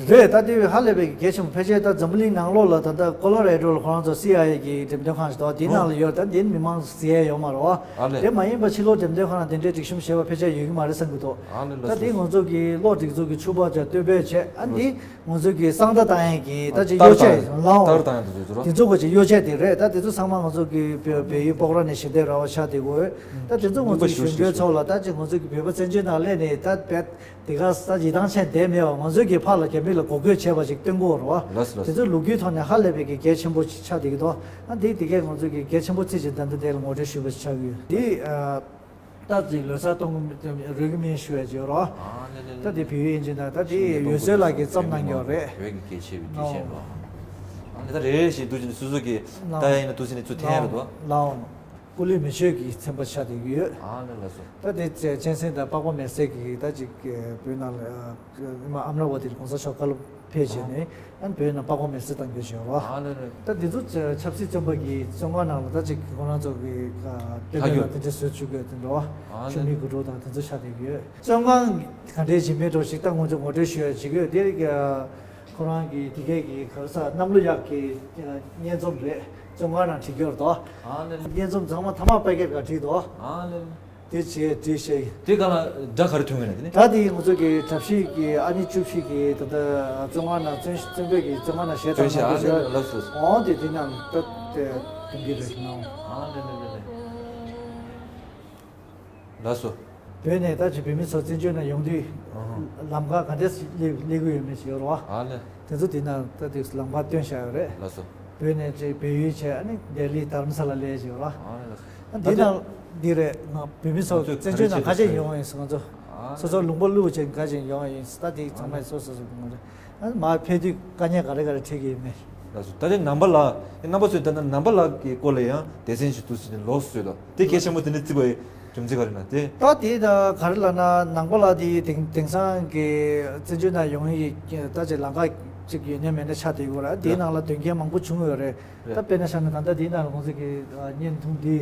རེད་ད་དེ་ཧ་ལས་པའི་གལ་ཆེན་པོ་ཕལ་ཆེར་ད་འཛམ་བུ་གླིང་ནང་ལོགས་ལ་ད་ལྟ་ཀོ་ལོ་རེ་ཌོ་ལ་ཁོ་རང་ཚོ་སི་ཨའི་ཨེ་གི་འགྲེམས་སྟོན་ཁང་ཞིག་འདུག་དེ་ནང་ལ་ཡོད་ད་དེ་མི་མང་གཟིགས་ཡས་ཡོད་མ་རེད་བ། ཨ་ལས། དེ་མ་ཡིན་པ་ཕྱི་ལོགས་འགྲེམས་སྟོན་ཁང་ལ་དེ་འདྲའི་སྒྲིག་གཤོམ་བྱས་པ་ཕལ་ཆེར་ཡོད་ཀྱི་མ་རེད་བསམ་གྱི་འདུག་ཨ་ལས་ལགས་ད་སོ་དེ་ང་ཚོ་གི་གློག་སྒྲིག་འཛུགས་ཀྱི་ཕྱུ་པ་ཅག་སྟོན་པས་བྱས་ཨ་འདི། ང་ཚོ་གི་གསང་བརྡ་བཏང་ཡས་ཀྱི་ད་ཅིག་གཡོ་ཆས་ལའོ། ལྟར་བཏང་ཡས་དེ་ཚོ་ར། དེ་ཚོ་གོ་ཅིག་གཡོ་ཆས་དེ་རེད། ད་དེ་ཚོ་ཚང་མ་ང་ཚོ་གི་བལ་བལ་ཡུལ་སྤོག་ར་ནས་ཞལ་འདེབས་ར་བ་ཆགས་དེ་གོ། ད་དེ་ཚོ་ང་ཚོ་གི་གཞོན་སྐྱེས་ཚོ་ལ་ད་ཅིག་ང་ཚོ་གི་བོད་པ་བཙན་བྱོལ་ནང་སླེབས་ནས་ད་བལ་དེ་ག་ས་ཡིད་ཐང་ཆད་བསྡད་མེད་པ་ང་ཚོ་གི་ཕར་ལ་རྒྱ་མི་ལ་འགོག་རྒོལ་བྱས་པ་ཞིག་སྟོན་གོ་ར་བ། ལགས་སོ་ལགས་སོ། དེ་ཚོ་ལོ་རྒྱུས་ཐོག་ནས་ཧ་ལས་པའི་གི་གལ་ཆེན་པོ་ཞིག་ཆགས་དེ་གི་དོ། ད་དེ་དེ་གས་ང་ཚོ་གི་གལ་ཆེན་པོ་བརྩིས་ཅིག་ད་ལྟ་དེ་ལ་ངོ་སྤྲོད་ཞུས་པ་ཞིག་ཆགས་ཀྱི་ཡོད་དེ། ད་ཅིག་ལོ་གསར་གཏོང་གི་རོལ་གི་མིན་ཞུ་བའི་བརྗོད་རོགས། ཨ་ནི་ནི་ད་དེ་བོད་ཡིག་ཨིན་ཇི་ནང་ད་དེ་འོད་ཟེར་ལགས་ཀྱིས་བརྩམས་གནང་གི་ཡོད་རེད། བོད་ཀྱི་སྐད་ཆེ་བའི་དུས་ཆེན་པ། ཨ་ནི་ད་རེ་རེ་བཞིན་འདུག་ཅིང་སོ་སོ་གི་ད་ཡིན་ན་འདུག་ཟིན་ནས་ཚུར་འཐེན་ཡ་རེད་དོ། ལའོ། སྐུ་ལུས་མེ་མཆོད་ཀྱི་ཚན་པ་ཆགས་བསྡད་ཀྱི་ཡོད། ཨ་ནི་ལགས་སོ། ད་དེ་གཅན་གཟན་དང་པགས་པ་མེ་བསྲེགས་ཀྱི་ད་ཅིག་བོད་ནང་ལ་ཨ་མ་ཨ་མ་ར་བ་དེར་གོང་ས་མཆོག་བཀའ་སློབ། ཕལ་ཆེར་ནི་ཨ་ནི་བོད་ནང་པགས་པ་མེ་བསྲེགས་བཏང་རྒྱུ་ཞིག་ཡོད་རེད་བ། ཨ་ནི་ནི། ད་འདི་ཚོ་ཆབ་སྲིད་བཙོན་པ་གི་བཙོན་ཁང་ནང་ལ་ད་ཅིག་ཁོ་རང་ཚོ་གི་ལྟེ་བ་ལ་དེ་འདྲ་བཟོས་བཅུག་གི་དེ་འདྲ་བ། ཨ་ནི། ཆུ་མིག་དགུ་སྒྲོལ་དང་དེ་ཚོ་ཆགས་བསྡད་ཀྱི་ཡོད། བཙོན་ཁང་ག་འདྲའི་བྱེད་མིན་འགྲོ་ཞིག་ད་ངོ་ཚོ་ངོ་སྤྲོད་ཞུ་ཡ་བྱེད་ཀྱི་ཡོད་དེ་ཁོ་རང་གི་དེ་གས་ཀྱི་ག་རེ་ཟ་གནམ་ལོ་ཡག་གི་སྙན་རྩོམ་རེད། བཙོན་ཁང་ནང་བྲིས་ཀྱི་ཡོད་རེད་དོ། ཨ་ནི། སྙན་རྩོམ་ཚང་མ་ཐ་མག་པད་སྐད་སྒང་བྲིས་དོ། ཨ་ནི། དེ་བྱས་དེ་བྱས། དེ་ག་ལ་སྒྲ་ག་རེ་ཐོན་གྱི་ན་དེ་ནི། ད་དེ་ང་ཚོ་གི་གྲྭ་བཞི་གི་ཨ་ནི་བཅུ་བཞི་གི་ད་ལྟ་བཙོན་ཁང་ནང་བཙོན་བཙོན་པའི་གི་བཙོན་ཁང་ནང་གཞས་བཏང་གནང་གི་ཡོད། ལགས་སོ། འོང་དེ་དེ་ནང་ད་དེ་དེང་གི་རེད་ནང་། ཨ་ནི་ནི་ནི་ནི། ལགས་སོ། བོད་ནས་ད་ཅི་བོད་མི་ཚོ་བཙན་བྱོལ་ནང་ཡོང་དུས། ཨ་ཧ། ལམ་ཁ་ག་འདྲས་སླེབས་སླེབས་ཀྱི་ཡོད་མེད་ཅིག་ཡོད་རེད་བ། ཨ་ལེ། དེ་ཚོ་དེ་ནང་ད་དེ་ལམ་ཁ་སྟོན་བཞག་ཡོད་རེད། ལགས་སོ། བོད་ནས་ཅིག་བལ་ཡུལ་བྱས་ཨ་ནི་ལྡི་ལི་དྷ་རམ་ས་ལ་སླེབས་ཅིག་ཡོད་རེད་བ། ཨ་ལེ་ལགས་སོ། ཨ་འདི་ནང་འདི་རེད་ང་བོད་མི་ཚོ་ང་ཚོས་བཙན་བྱོལ་ནང་ག་རེ་བྱས་ཡོང་ཡིན་ཟེར་ང་ཚོ། ཨ་ལེ། སོ་སོ་ལུང་པ་བླུགས་བྱས་ག་རེ་བྱས་ཡོང་ཡིན་ཟེར་ད་དེ་ཚང་མས་སོ་སོ་སོ་ངོ་རེད། ཨ་མར་ཕེབས་དུས་དཀའ་ངལ་ག་རེ་ག་རེ་འཕྲད་ཀྱི་ཡོད་མེད། ལགས་སོ། ད་ལྟའི་ནང་པ་ལགས་རྣམ་པ་ཚོས་ད་ལྟ་ནང་པ་ལགས་ཀྱི་སྐོར་ལ་ཡང་སྡེ་ཚན་ཞིག་འདུག་ཟེར་ནས་ལོགས་སུ་བཟོས་དང་དེ་གལ་ཆེན་པོ་དེ་འདྲ་བརྩི་བའི་རྒྱུ་མཚན་ག་རེ་ན་དེ། ད་དེ་ད་ག་རེ་ལབ་ན་ནང་པ་ལགས་དེ་དེང་དེང་སང་གི་བཙན་བྱོལ་ནང་ཡོང་ཡི་ད་ཅིག་ལམ་ཁ་ གཅིག་ཡོད་ན་མེད་ན་ཆགས་བསྡད་ཡོད་རེད། དེའི་ནང་ལ་དོན་རྐྱེན་མང་པོ་བྱུང་ཡོད་རེད། རེད། ད་དཔེར་ན་བཞག་ན་ད་ལྟ་དེའི་ནང་ལ་ཁོང་ཚོ་གི་ཨ་བརྙན་ཐུང་འདི་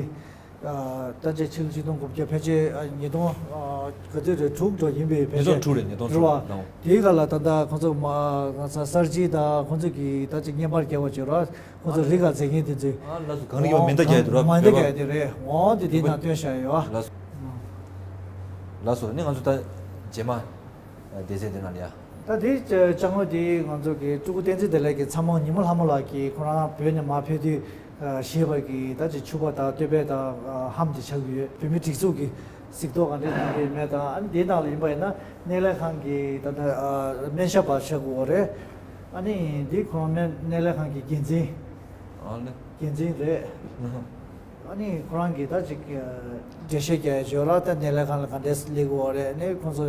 ཨ་ད་ཆ་ཕྱི་ལོ་ཆིག་སྟོང་དགུ་བརྒྱ་ཕལ་ཆེར་ཨ་ཉིས་སྟོང་ཨ་ག་ཚོད་རེད། དྲུག་འགྲོ་ཡིན་པའི་ཕལ་ཆེར་ཉིས་སྟོང་དྲུག་རེད། ཉིས་སྟོང་དྲུག་རེད། དྲུག་པ། དེའི་སྐབས་ལ་ད་ལྟ་ཁོང་ཚོ་མ་ང་ཚ་གསར་བརྗེ་དང་ཁོང་ཚོ་གི་ད་ཅིག་བརྙན་པར་བརྒྱབ་པ་བྱས་རོགས། ཁོང་ཚོ་རི་ཁ་འཛེགས་མཁན་དེ་ཚོས། ཨ་ལགས་སོ། གངས་རི་གི་མེ་མདའ་རྒྱག་དེ་རོགས། མེ་མདའ་རྒྱག་དེ་རེད། འོ་དེ་དེའི་ནང་བཏོན་བཞག་ཡོད། ལགས་སོ། ལགས་སོ། ནི་ང་ཚོ་ད་རྗེས་མ་སྡེ་ཚན་དེ་ནང་ལ་ཡ། ད་དེ་ཅ་དངོས་དེ་ང་ཚོ་གི་སྤྲུལ་སྐུ་བསྟན་འཛིན་བདེ་ལེགས་ཀྱི་ཚ་མོ་ཉི་མ་ལྷ་མོ་ལགས་ཀྱིས་ཁོ་རང་བོད་ནས་མར་ཕེབས་དུས་ཞེས་པ་གི་ད་ཅིག་ཕྱུ་པ་དང་སྟོད་པ་དང་ལྷམ་དེ་ཆགས་ཀྱི་ཡོད། བོད་མི་སྒྲིག་འཛུགས་ཀྱི་གཟིགས་རྟོག་ག་འདྲས་གནང་གི་ཡོད་མེད་དང་། ཨ་ནི་དེའི་ནང་ལ་ཡིན་པ་ཡིན་ན་སྣེ་ལེན་ཁང་གི་ད་ལྟ་སྨན་ཞབས་པ་ཆགས་ཀྱི་ཡོད་རེད། ཨ་ནི་འདི་ཁོ་རང་སྨན་སྣེ་ལེན་ཁང་གི་འགན་འཛིན། ཨ་ནི། འགན་འཛིན་རེད། ཨ་ནི་ཁོ་རང་གིས་ད་ཅིག་འགྲེལ་བཤད་རྒྱག་ཡ་བྱོས་ར། ད་སྣེ་ལེན་ཁང་ལ་ག་འདྲས་སླེབས་ཀྱི་ཡོད་རེད། ཨ་ནི་ཁོང་ཚོ་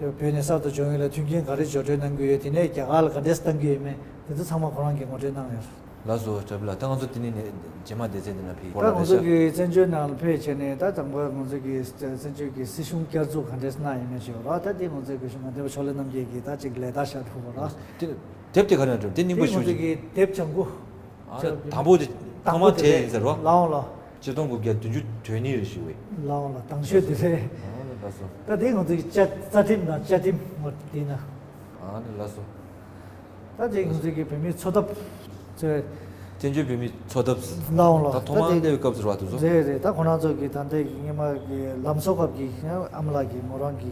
བོད་ནས་གསར་དུ་འབྱོར་མཁན་ལ་མཐུན་རྐྱེན་ག་རེ་སྦྱོར་སྤྲོད་གནང་གི་ཡོད། དེ་ནས་རྒྱ་གར་ལ་ག་འདྲས་བཏང་གི་ཡོད་མེད་དེ་ཚོ་ཚང་མ་ཁོ་རང་གིས་ངོ་སྤྲོད་གནང་ཡོད། ལགས་སོ། གྲྭ་པ་ལགས། ད་ང་ཚོ་དེ་ནས་ནས་རྗེས་མ་སྡེ་ཚན་དེ་ནང་ཕེབས། ད་ང་ཚོ་གི་བཙན་བྱོལ་ནང་ལ་ཕེབས་བྱས་ནས་ད་དང་པོ་ང་ཚོ་གི་བཙན་བྱོལ་གྱི་སྲིད་གཞུང་བསྐྱར་འཛུགས་ག་འདྲས་གནང་ཡོད་མེད་ཞུ་ར། ད་དེ་ང་ཚོའི་གི་གཞུང་མ་དེ་བ་ཕྱོགས་ལས་རྣམ་རྒྱལ་གྱིས་ད་ཅིག་ལས་ད་ཤར་ཐུབ་པ་ར། དེ་དེབ་དེ་ག་ནས་འགྲོ། དེ་རྙིང་པ་ཞུ། ང་ཚོ་གི་དེབ་བྱང་བུ། ཨ་ནི་དང་པོ་དེ་ཐོག་མ་དེ་ཡིན་ཟེར་བ། ལའོ་ལ། ཆིག་སྟོང་དགུ་བརྒྱ་བདུན་ཅུ་དོན་གཉིས་རེད་ཞུ་བས། ལའོ་ལ་དང་ཤོས་དེ་རེད། ཨ་ནི་ལགས་སོ། ད་དེ་ང་ཚོ་གི་བཅའ་རྩ་ཁྲིམས་དང་བཅའ་ཁྲིམས་ངོ་དེ་ན། ཨ་ནི་ལགས་སོ། ད་དེ་ང་ཚོ་གི་བོད་མིའི་འཚོ་ཐབས་ཚོས། བཙན་བྱོལ་བོད་མིའི་འཚོ་ཐབས། ལའོ་ལ། ད་ཐོག་མར་ད་དེ་སླེབས་སྐབས་སུ་རེད་བ་དེ་ཚོ། རེད་རེད། ད་ཁོ་རང་ཚོ་གི་ད་ལྟའི་སྔོན་མ་གི་ལམ་བཟོ་སྐབས་ཀྱི་ཨ་མ་ལགས་ཀྱིས་མོ་རང་གི་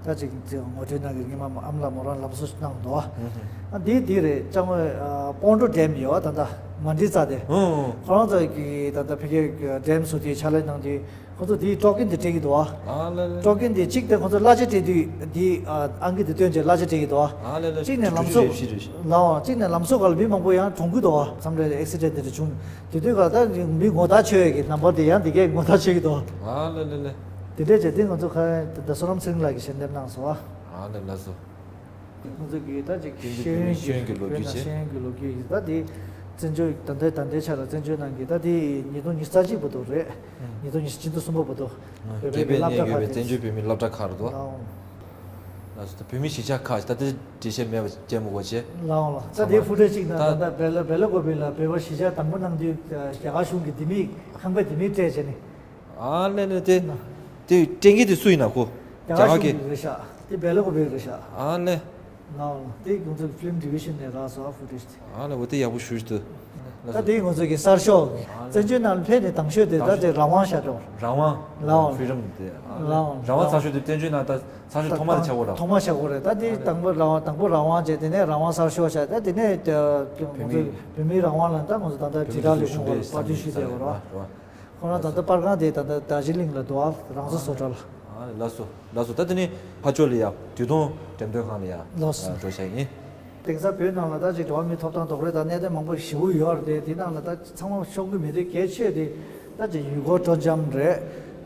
ད་ཅིག་ངོ་སྤྲོད་གནང་གི། སྔོན་མ་ཨ་མ་ལགས་མོ་རང་ལམ་བཟོ་གནང་འདུག་བ། ཨ་འདི་འདི་རེད། ཅ་དངོས་ཨ་སྤོང་གྲོང་ཌེམ་ཡོད་བ། ད་ལྟ་མ་འདྲི་རྩ་དེ། ཨོ། ཁོ་རང་ཚོ་གི་ད་ལྟ་ཕ་གིའི་ཌེམ་བཟོ་དུས་ཕྱག་ལས་གནང་དུས། ཁོ་ཚོ་དེའི་སྤྲོ་སྐྱིད་དེ་སྤྲད་ཀྱི་འདུག་ཨ། ཨ་ལེ་ལེ། སྤྲོ་སྐྱིད་དེ་གཅིག་དེ་ཁོ་ཚོ་གླ་ཆ་སྤྲད་དུས་དེ་ཨ་ཨང་ཀི་དེ་བཏོན་བྱས་གླ་ཆ་སྤྲད་ཀྱི་འདུག་ཨ། ཨ་ལེ་ལེ། གཅིག་ནས་ལམ་བཟོ། ལའོ། གཅིག་ནས་ལམ་བཟོ་སྒང་ལ་མི་མང་པོ་ཡང་གྲོངས་ཀྱི་འདུག་ཨ། མཚམས་རེ་ཨེག་སི་ཌེན་ཊི་དེ་འདྲ་བྱུང་། དེ་དུས་ག་ད་མི་ངོ་རྟགས་ཆོད་ཡས་ཀྱི་ནམ་བར་དེ་ཡང་དེ་གས་ངོ་རྟགས་ཆོད་ཀྱི་འདུག་ཨ། ཨ་ལེ་ལེ་ལེ། དེ་འདྲས་བྱས་དེ་ང་ཚོ་ཁ་ད་བསོད་ནམས་ཚེ་རིང་ལགས་ཀྱིས་ཞལ་འདེབས་གནང་སོང་ཨ། ཨ་ལེ་ལགས་སོ། ང་ཚོ་གི་ད་ཅིག་བསྟན་འཛིན་ཤེས་ཡོན་གྱི་ཤེས་ཡོན་གྱི་ལོ་རྒྱུས་བྱས། ཤེས་ཡོན་གྱི་ལོ་རྒྱུས་ཡིན། ད་དེ་བཙན་བྱོལ་ད་ལྟའི་ད་ལྟའི་ཆ་ལ་བཙན་བྱོལ་ནང་གི་ད་དེ་ཉིས་སྟོང་ཉི་ཤུ་རྩ་གཅིག་བར་དུ་རེད། ཉིས་སྟོང་ཉི་ཤུ་གཅིག་སྟོང་གསུམ་པ་བར་དུ་བོད་པའི་རྒྱལ་པོའི་གནས་ཡོད་པའི་བཙན་བྱོལ་བོད་མིའི་སློབ་གྲྭ་ཁག་རེད་དོ། ལགས་སོ། ད་བོད་མིའི་གཞིས་ཆགས་ཁག་ད་ལྟའི་འགྲེལ་བཤད་མེད་པ་བྱས་མི་དགོས་བྱས། ལའོ་ལ། ད་དེ་ཧྥུ་ཊེཇ་གཅིག་ནང་ད་ད་ལྟ་བེ་ལ་བེ་ལ་ཀོ་བེ་ལ་བོད་པ་གཞིས་ཆགས་དང་པོ་གནང་དུས་རྒྱ་གར་གཞུང་གིས་ལྡེ་མིག་ཁང་པའི་ལྡེ་མིག་སྤྲད་བྱས་ནས། ཨ་ལེ་ལེ། དེ་དེ་སྤྲད་མཁན་དེ་སུ་ཡིན་ན་ཁོ། རྒྱ་གར་གཞུང་གི་རེད་ཤག་དེ་བེ་ལ་ཀོ་བེ་རེད་ཤག་ཨ་ལེ། ལའོ་ལ། དེ་ང་ཚོ་ཕི་ལིམ་ཌི་བི་ཤན་ནས་རག་སོང་ཨ། ཧྥུ་ཊེཇ་དེ། ཨ་ལེ། འོ་དེ་ཡག་པོ་ཞུ་ཞུ་འདུག་ད་དེ་ང་ཚོ་གི་གསར་ཤོག་བཙན་བྱོལ་ནང་ཕེབས་ནས་དང་ཤོས་དེ་ད་དེ་རང་དབང་ཤག་འགྲོ། རང་དབང་། ལའོ་ལ། ཕི་རི་ཌམ་དེ། ཨ་ལེ། ལའོ་ལ། རང་དབང་ཚགས་ཤོས་དེ་བཙན་བྱོལ་ནང་ད་ཚགས་ཤོས་ཐོག་མ་དེ་ཆགས་ཡོད་ར། ཐོག་མ་ཆགས་ཡོད་རེད། ད་དེ་དང་པོ་རང་དབང་། དང་པོ་རང་དབང་བྱས། དེ་ནས་རང་དབང་གསར་ཤོག་བྱས། ད་དེ་ནས་ང་ཚོ་བོད་མིའི་རང་དབང་ལ་ད་ང་ཚོ་ད་ལྟ་དྲིལ་བསྒྲགས་ལས་ཁུངས་ལ་པར་སྐྲུན་ཞུས་བསྡད་ཡོད་ར། ཁོ་རང་ད་ལྟ་པར་ཁང་དེ་ད་ལྟ་རྡོ་རྗེ་གླིང་ལ་འདུག་ཨ། རང་བཟོ་བཟོ་གྲྭ་ལ། ཨ་ལགས་སོ། ལགས་སོ། ད་དེ་ནས་ཕར་ཕྱོགས་ལ་ཡ་དུས་ཐུང་འགྲེམས་སྟོན་ཁང་ལ་ཡ། ལགས་སོ། ཨ་འགྲོ་བཞག་ཡིན། དེང་སང་བོད་ནང་ལ་ད་ཅིག་འགྲོ་བ་མིའི་ཐོབ་ཐང་རྡོག་རོལ་དང་གནད་དོན་མང་པོ་ཞེ་པོ་ཡོད་རེད་དེ། དེ་ནང་ལ་ད་ཚང་མ་ཤོང་གི་མི་འདུག་གལ་ཆེ་དེ་ད་ཅིག་ཡུལ་སྐོར་སྤྲོ་འཆམ་རེད།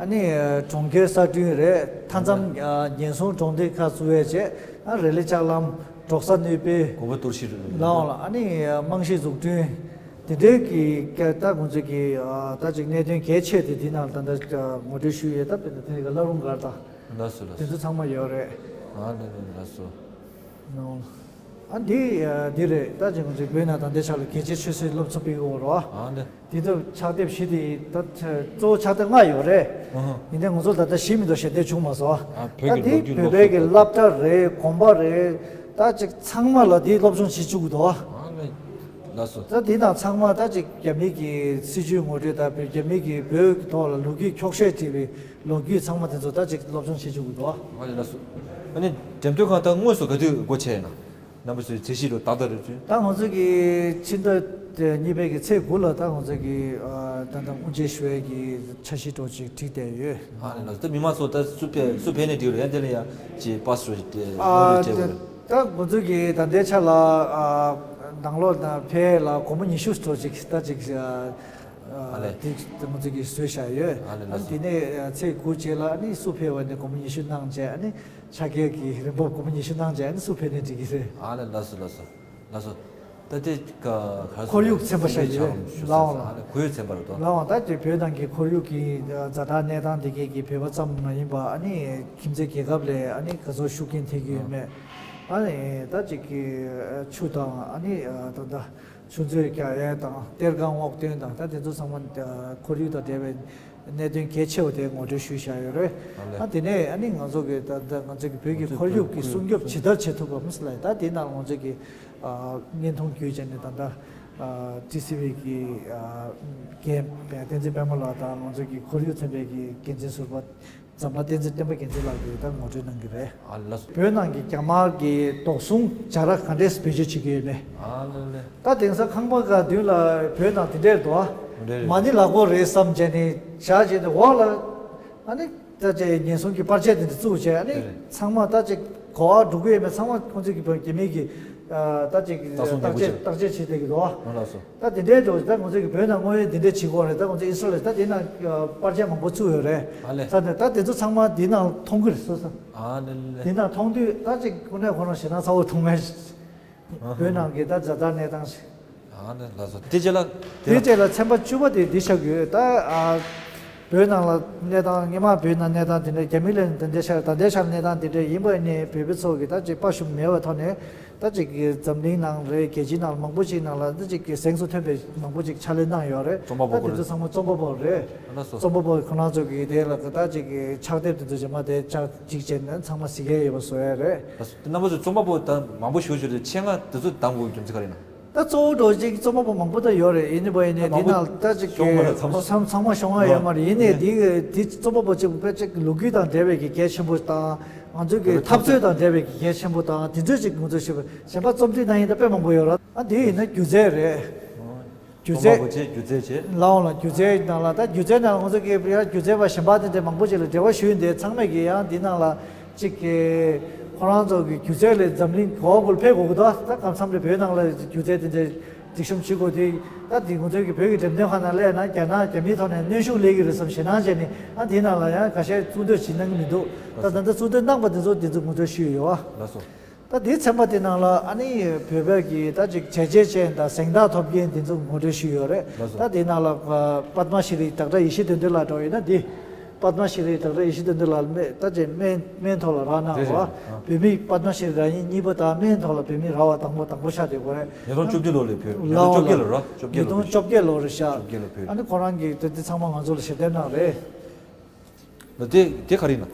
ཨ་ནི་གྲོང་ཁྱེར་གསར་སྐྲུན་རེད། མཐའ་མཚམས་ཉེན་སྲུང་གྲོང་སྡེ་ཁག་བཙུགས་ཡས་བྱས། ཨ་རི་ལི་ལྕགས་ལམ། འབྲོག་ས་གནོད་སྤེལ། དགོན་པ་གཏོར་བཤིག་རེད། ལའོ་ལ། ཨ་ནི་རྨང་གཞིའི་འཛུགས་སྐྲུན། དེ་འདྲའི་གི་ཀ་ད་ཁོང་ཚོས་ཀྱི་ཨ་ད་ཅིག་གནད་དོན་གལ་ཆེ་དེ་དེ་ནང་ལ་ད་ལྟ་ངོ་སྤྲོད་ཞུས་ཡོད། ད་དཔེར་ན་དེ་ནས་ཀ་བླ་རུང་སྒར་དང་། ལགས་སོ་ལགས་སོ། དེ་ཚོ་ཚང་མ་ཡོད་རེད། ཨ་ལེ་ལེ་ལགས་སོ། ལའོ་ལ། ཨ་འདི་ཨ་འདི་རེད། ད་ཅིག་ཁོང་ཚོས་བོད་ནང་ད་ལྟའི་ཆ་ལ་རྒྱལ་གཅེས་ཆོས་སྲིད་སློབ་གསོ་སྤེལ་གི་ཡོད་རེད་བ། ཨ་ལེ། དེ་ཚོ་ཕྱག་དེབ་བཞི་དེ་ད་གཙོ་བོ་ཕྱག་དེབ་ལྔ་ཡོད་རེད། ཨ་ཧ། ཡིན་ནའི་ང་ཚོ་ད་ལྟ་བཞི་མི་འདུག་ཞལ་འདེབས་བྱུང་མ་སོང་། ཨ་བོད་ད་ཀྱི་དེ་ལོ་རྒྱུས་བོད་པའི་གི་སློབ་གསོ་སློབ་གྲྭ་རེད། དགོན་པ་རེད། ད་ཅིག་ཚང་མ་ལ་དེ་སློབ་སྦྱོང་བྱེད་བཅུག་གི་འདུག་ཨ་ལེ། ལགས་སོ། ད་དེ་དང་ཚང་མ་ད་ཅིག་རྒྱ་མི་གི་སྲིད་བྱུས་ངོ་སྤྲོད་དང་རྒྱ་མི་གི་བོད་ཀྱི་ཐོག་ལ་ལོ་རྒྱུས་འཁྱོག་བཤད་བྱས་པའི་ལོ་རྒྱུས་ཚང་མ་དེ་ཚོ་ད་ཅིག་སློབ་སྦྱོང་བྱེད་བཅུག་གི་འདུག་ཨ་ལེ་ལགས་སོ། ཨ་ནི་འགྲེམས་སྟོན་ཁང་ད་དངོས་སུ་ག་དུས་སྒོ་ཕྱེ་ཡིན་ན། རྣམ་པ་ཚོའི་ཚད་གཞི་རུ་ཏག་ཏག་རེད་ཚུལ། ད་ང་ཚོ་གི་ཕྱི་ཟླ་གཉིས་པའི་གི་ཚེས་དགུ་ལ་ད་ང་ཚོ་གི་ཨ་ད་ལྟ་དབུ་འབྱེད་ཞུ་ཡས་ཀྱི་འཆར་གཞི་འདྲ་ཅིག་བསྒྲིགས་བསྡད་ཡོད། ཨ་ནི་ལགས་ད་མི་མང་ཚོ་ད་སུ་ཕེབས་སུ་ཕེབས་ནས་འགྲིག་རེད། ཡང་དེ་ལ་ཡང་ཅིག་པ་སི་རེད་དེ་ཨ་ངོ་སྤྲོད་བྱས་དགོས་རེད། ད་ང་ཚོ་གི་ད་ལྟའི་ཆ་ལ་ཨ་ནང་ལོགས་ནང་ཕེབས་ལ་སྒོར་མོ་ཉི་ཤུ་འདྲ་ཅིག་ད་ཅིག་ཨ་ཨ་ལེ། དེ་ང་ཚོ་གི་བཟོས་བཞག་ཡོད། ཨ་ལེ་ལགས་སོ། དེ་ནས་ཚེས་དགུ་རྗེས་ལ་ཨ་ནི་སུ་ཕེབས་པ་ནས་སྒོར་མོ་ཉི་ཤུ་གནང་བྱས། ཨ་ནི་ཕྱག་འཁྱེར་གྱི་རིན་འབབ་སྒོར་མོ་ཉི་ཤུ་གནང་བྱས། ཨ་ནི་སུ་ཕེབས་ནས་འགྲིག་གི་རེད། ཨ་ལེ་ལགས་སོ་ལགས་སོ། ལགས་སོ། ད་དེ་ག་ག་ཁོར་ཡུག་ཚན་པ་ཤར་གྱི་རེད། ལའོ་ལ། ཨ་ལེ་ཁོར་ཡུག་ཚན་པ་རེད་དོ། ལའོ་ད་དེ་བོད་ནང་གི་ཁོར་ཡུག་གི་ཛ་དྲག་གནས་སྟངས་དེ་གས་ཀྱི་བོད་པ་ཙམ་མ་ཡིན་པ་ཨ་ནི་ཁྱིམ་མཚེས་རྒྱལ་ཁབ་ལ་ཨ་ནི་ག་ཚོད་ཤུགས་རྐྱེན་ཐེབས་ཀྱི་ཡོད་མེད། ཨ་ནི་ད་ཅིག་གི་ཆུ་དང་ཨ་ནི་ད་ལྟ་ཆུ་མཛོད་རྒྱག་ཡས་དང་གཏེར་ཁང་སྔོག་འདོན་དང་ད་དེ་ཚོ་ཚང་མ་ཁོར་ཡུག་དང་འབྲེལ་བའི་གནད་དོན་གལ་ཆེ་བ་དེ་ངོ་སྤྲོད་ཞུས་བཞག་ཡོད་རེད། ཨ་ལས། ཨ་དེ་ནས་ཨ་ནི་ང་ཚོ་གི་ད་ལྟ་ང་ཚོ་གི་བོད་ཀྱི་ཁོར་ཡུག་གི་སྲུང་སྐྱོབ་ཇི་ལྟར་བྱེད་ཐུབ་བམ་ཟེར་ལ་ད་དེ་ནང་ང་ཚོ་གི་བརྙན་ཐུང་བརྒྱུད་བྱས་ནས་ད་ལྟ་ཊི་སི་ཝི་གི་འགན་བསྟན་འཛིན་པད་མ་ལགས་དང་ང་ཚོ་གི་ཁོར་ཡུག་ཚན་པའི་གི་འགན་འཛིན་ཟུར་པ། འཛམ་ལྷ་བསྟན་འཛིན་བསྟན་པ་རྒྱལ་མཚན་ལགས་ཀྱིས་ད་ངོ་སྤྲོད་གནང་གི་རེད། ཨ་ལགས་སོ། བོད་ནང་གི་རྒྱ་དམར་གྱི་དོགས་ཟོན་བྱ་ར་ག་འདྲས་བེད་སྤྱོད་བྱེད་ཀྱི་ཡོད་མེད། ཨ་ལགས་ལགས། ད་དེང་སང་ཁང་པ་ཁག་མདུན་ལ་བོད་ནང་དེ་འདྲས་འདུག་ཨ། རེད་རེད། མ་ཎི་ལག་མགོ་རེད་བསམ་བྱས་ནས་བཞག་བྱས་ནས་འོག་ལ་ཨ་ནི་ད་ཅེ་ཉེན་སྲུང་གི་པར་ཆས་དེ་འདྲ་བཙུགས་བྱས་ཨ་ནི་རེད་རེད། ཚང་མ་ད་ཅེ་གོ་བ་འགྲོ་གི་ཡོད་མེད་ཚང་མ་ཁོང་ཚོས་ཀྱི་བོད་རྒྱ་མི་གི་ད་ཅེ་བརྟག་ཞིབ་བརྟག་དཔྱད་བརྟག་དཔྱད་བྱེད་བསྡད་ཀྱི་འདུག་ཨ། ཨ་ལགས་སོ། ད་དེ་འདྲའི་འགྲོ་ད་ང་ཚོ་གི་བོད་ནང་དངོས་ཡོད་དེ་འདྲའི་བྱེད་དགོས་རེད། ད་ང་ཚོ་ཨི་སི་རལ་ད་དེ་ནང་པར་ཆས་མང་པོ་བཙུགས་ཡོད་རེད། ཨ་ལས། ད་ནས་ད་དེ་ཚོ་ཚང་མ་དེ་ནང་མཐོང་གི་རེད་སོ་སོ། ཨ་ལས་ལས། དེ་ནང་མཐོང་དུས་ད་ཅིག་ཁོ་ནས་ཁོ་རང་ཞེད་སྣང་ཚ་བོ་མཐོང་མེད། ཨ་ཧ། བོད་ནང་གི་ད་ཛ་དྲག་གནས་སྟངས་ཤིག་ཨ་ལས་ལགས་སོ། དེ་རྗེས་ལ་དེ་རྗེས་ལ་ཚན་པ་བཅུ་པ་དེ་འདི་ཆགས་ཡོད་ད། ཨ་བོད་ནང་ལ་གནས་སྟངས་སྔོན་མ་བོད་ནང་གནས་སྟངས་དེ་འདྲ་རྒྱ་མི་ལ་ད་ལྟའི་ཆར་ད་ལྟའི་ཆར་གནས་སྟངས་དེ་འདྲ་ཡིན་པ་ནས་བོད་པ་ཚོ་གི་ད་ཅིག་དཔའ་ཞུམ་མེད་པའི་ཐོག་ནས། ད་ཅིག་གི་འཛམ་གླིང་ནང་རེད་རྒྱལ་སྤྱིའི་ནང་མང་པོ་ཅིག་ནང་ལ་ད་ཅིག་གི་གཟེངས་སུ་ཐོན་པའི་མང་པོ་ཅིག་ཕྱག་ལས་གནང་ཡོད་རེད། རྩོམ་པ་པོ་ད་དེ་ཚོ་ཚང་མ་རྩོམ་པ་པོ་རེད། ལགས་སོ། རྩོམ་པ་པོ་ཁོ་རང་ཚོ་གི་དེ་ལ་ད་ཅིག་གི་ཕྱག་དེབ་དེ་ཚོ་རྗེས་མ་དེ་ཕྱག་ཅིག་བྱས་ནས་ཚང་མ་གཟིགས་ཡས་ཡོད་པ་བཟོ་ཡས་རེད། ལགས་སོ། དེ་རྣམ་པ་ཚོ་རྩོམ་པ་པོ་ད་མང་པོ་ཞུ་ཞུ་རེད་ཆེད་མངགས་དེ་ཚོ་བདམས་དགོས་རྒྱུ་མཚན་ག་རེ་ཡིན་ན། ད་གཙོ་བོ་འགྲོ་ཅིག་རྩོམ་པ་པོ་མང་པོ་ད་ཡོད་རེད། ཡིན་ནི་བ་ཡིན་ནས་མང་པོ་འདི་ནང་ད་ཅིག་ཤོང་མ་རེད་ཚང་མ། ཚང་ཚང་མ་ཤོང་བ་ཡོད་མ་རེད། ཡིན་ནས་ཡིན། འདི་འདི་རྩོམ་པ་པོ་ཅིག་དཔེ་ཅིག་ལོ་རྒྱུས་དང་འབྲེལ་བའི་གི་གལ་ཆེན་པོ་དང་། ང་ཚོའི་གི་འཐབ་རྩོད་དང་འབྲེལ་བའི་གི་གལ་ཆེན་པོ་དང་དེ་ཚོའི་ཅིག་ང་ཚོས་ཞུས་པ་གཞན་པ་རྩོམ་སྒྲིག་གནང་ཡིན་ད་དཔེ་མང་པོ་ཡོད་ར། ཨ་འདི་ཡིན་ན་སྒྱུ་རྩལ་རེད། སྒྱུ་རྩལ། རྩོམ་པ་པོ་བྱས་སྒྱུ་རྩལ་བྱས། ལའོ་ལ་སྒྱུ་རྩལ་ནང་ལ་ད་སྒྱུ་རྩལ་ནང་ལ་ང་ཚོ་གི་ཡང་སྒྱུ་རྩལ་པ་གཞན་པ་དེ་འདྲ་མང་པོ་ཅིག་ལ་འབྲེལ་བ་ཞུས་ཡིན་ཏེ་ཚང་མས་གི་ཡང་འདི་ནང་ལ་ཅིག་གི་ཁོ་རང་ཚོ་གི་སྒྱུ་རྩལ་ལས་འཛམ་གླིང་གོ་བ་ཁུལ་ཕེབས་དགོས་གི་འདུག་ད་སྐབས་མཚམས་རེ་བོད་ནང་ལ་སྒྱུ་རྩལ་དེ་འདྲ་སྒྲིག་གཤོམ་བྱེད་དགོས་དེ་ད་དེ་ང་ཚོའི་གི་བོད་ཀྱི་འགྲེམས་སྟོན་ཁང་ནང་སླེབས་ན་རྒྱ་ནག་རྒྱ་མིའི་ཐོག་ནས་གནོན་ཤུགས་སླེབས་ཀྱི་རེད་བསམ་ཞེད་སྣང་བྱས་ནས་ཨ་དེའི་ནང་ལ་ཡང་ཁ་ཤས་གཙུག་འདུད་བྱེད་གནང་གི་མི་འདུག་ད་ད་ལྟ་གཙུག་འདུད་གནང་པ་དེ་ཚོ་དེ་ཚོ་ངོ་སྤྲོད་ཞུས་ཡོད་བ། ལགས་སོ། ད་དེའི་ཚན་པ་དེ་ནང་ལ་ཨ་ནི་བོད་པའི་གི་ད་ཅིག་བྱས་རྗེས་ཅན་དང་གཟེངས་རྟགས་ཐོབ་མཁན་དེ་ཚོ་ངོ་སྤྲོད་ཞུས་ཡོད་རེད། ལགས་སོ། ད་དེའི་ནང་ལ་ཨ་པདྨ་ཤྲི་རི་ཌོག་ཊར་ཡེ་ཤེས་དོན་ལྡན་ལགས་འདྲ་བོ་ཡིན་ན་དེ། པདྨ་ཤྲི་རི་ཌོག་ཊར་ཡེ་ཤེས་དོན་ལྡན་ལགས་སྨན་ད་ཅིག་སྨན་སྨན་ཐོག་ལ་རག་གནང་རེད་བ། རེད་རེད། ཨ། བོད་མི་པདྨ་ཤྲི་རང་ཉིད་གཉིས་པ་དང་སྨན་ཐོག་ལ་བོད་མི་རག་པ་དང་པོ་དང་པོ་ཆགས་བསྡད་ཡོད་རེད། ཉིས་སྟོང་བཅོ་བརྒྱད་ལོ་ལ་བོད། ཉིས་སྟོང་བཅོ་བརྒྱད་ལ་ར། བཅོ་བརྒྱད་ལོ། ཉིས་སྟོང་བཅོ་བརྒྱད་ལོ་རེད་ཤག་བཅོ་བརྒྱད་ལ་བོད། ཨ་ནི་ཁོ་རང་གིས་དེ་དེ་ཚང་མ་ང་ཚོ་ལ་ཞལ་འདེབས་གནང་རེད། ལ་དེ་དེ་ག་རེ་ཡིན་ན།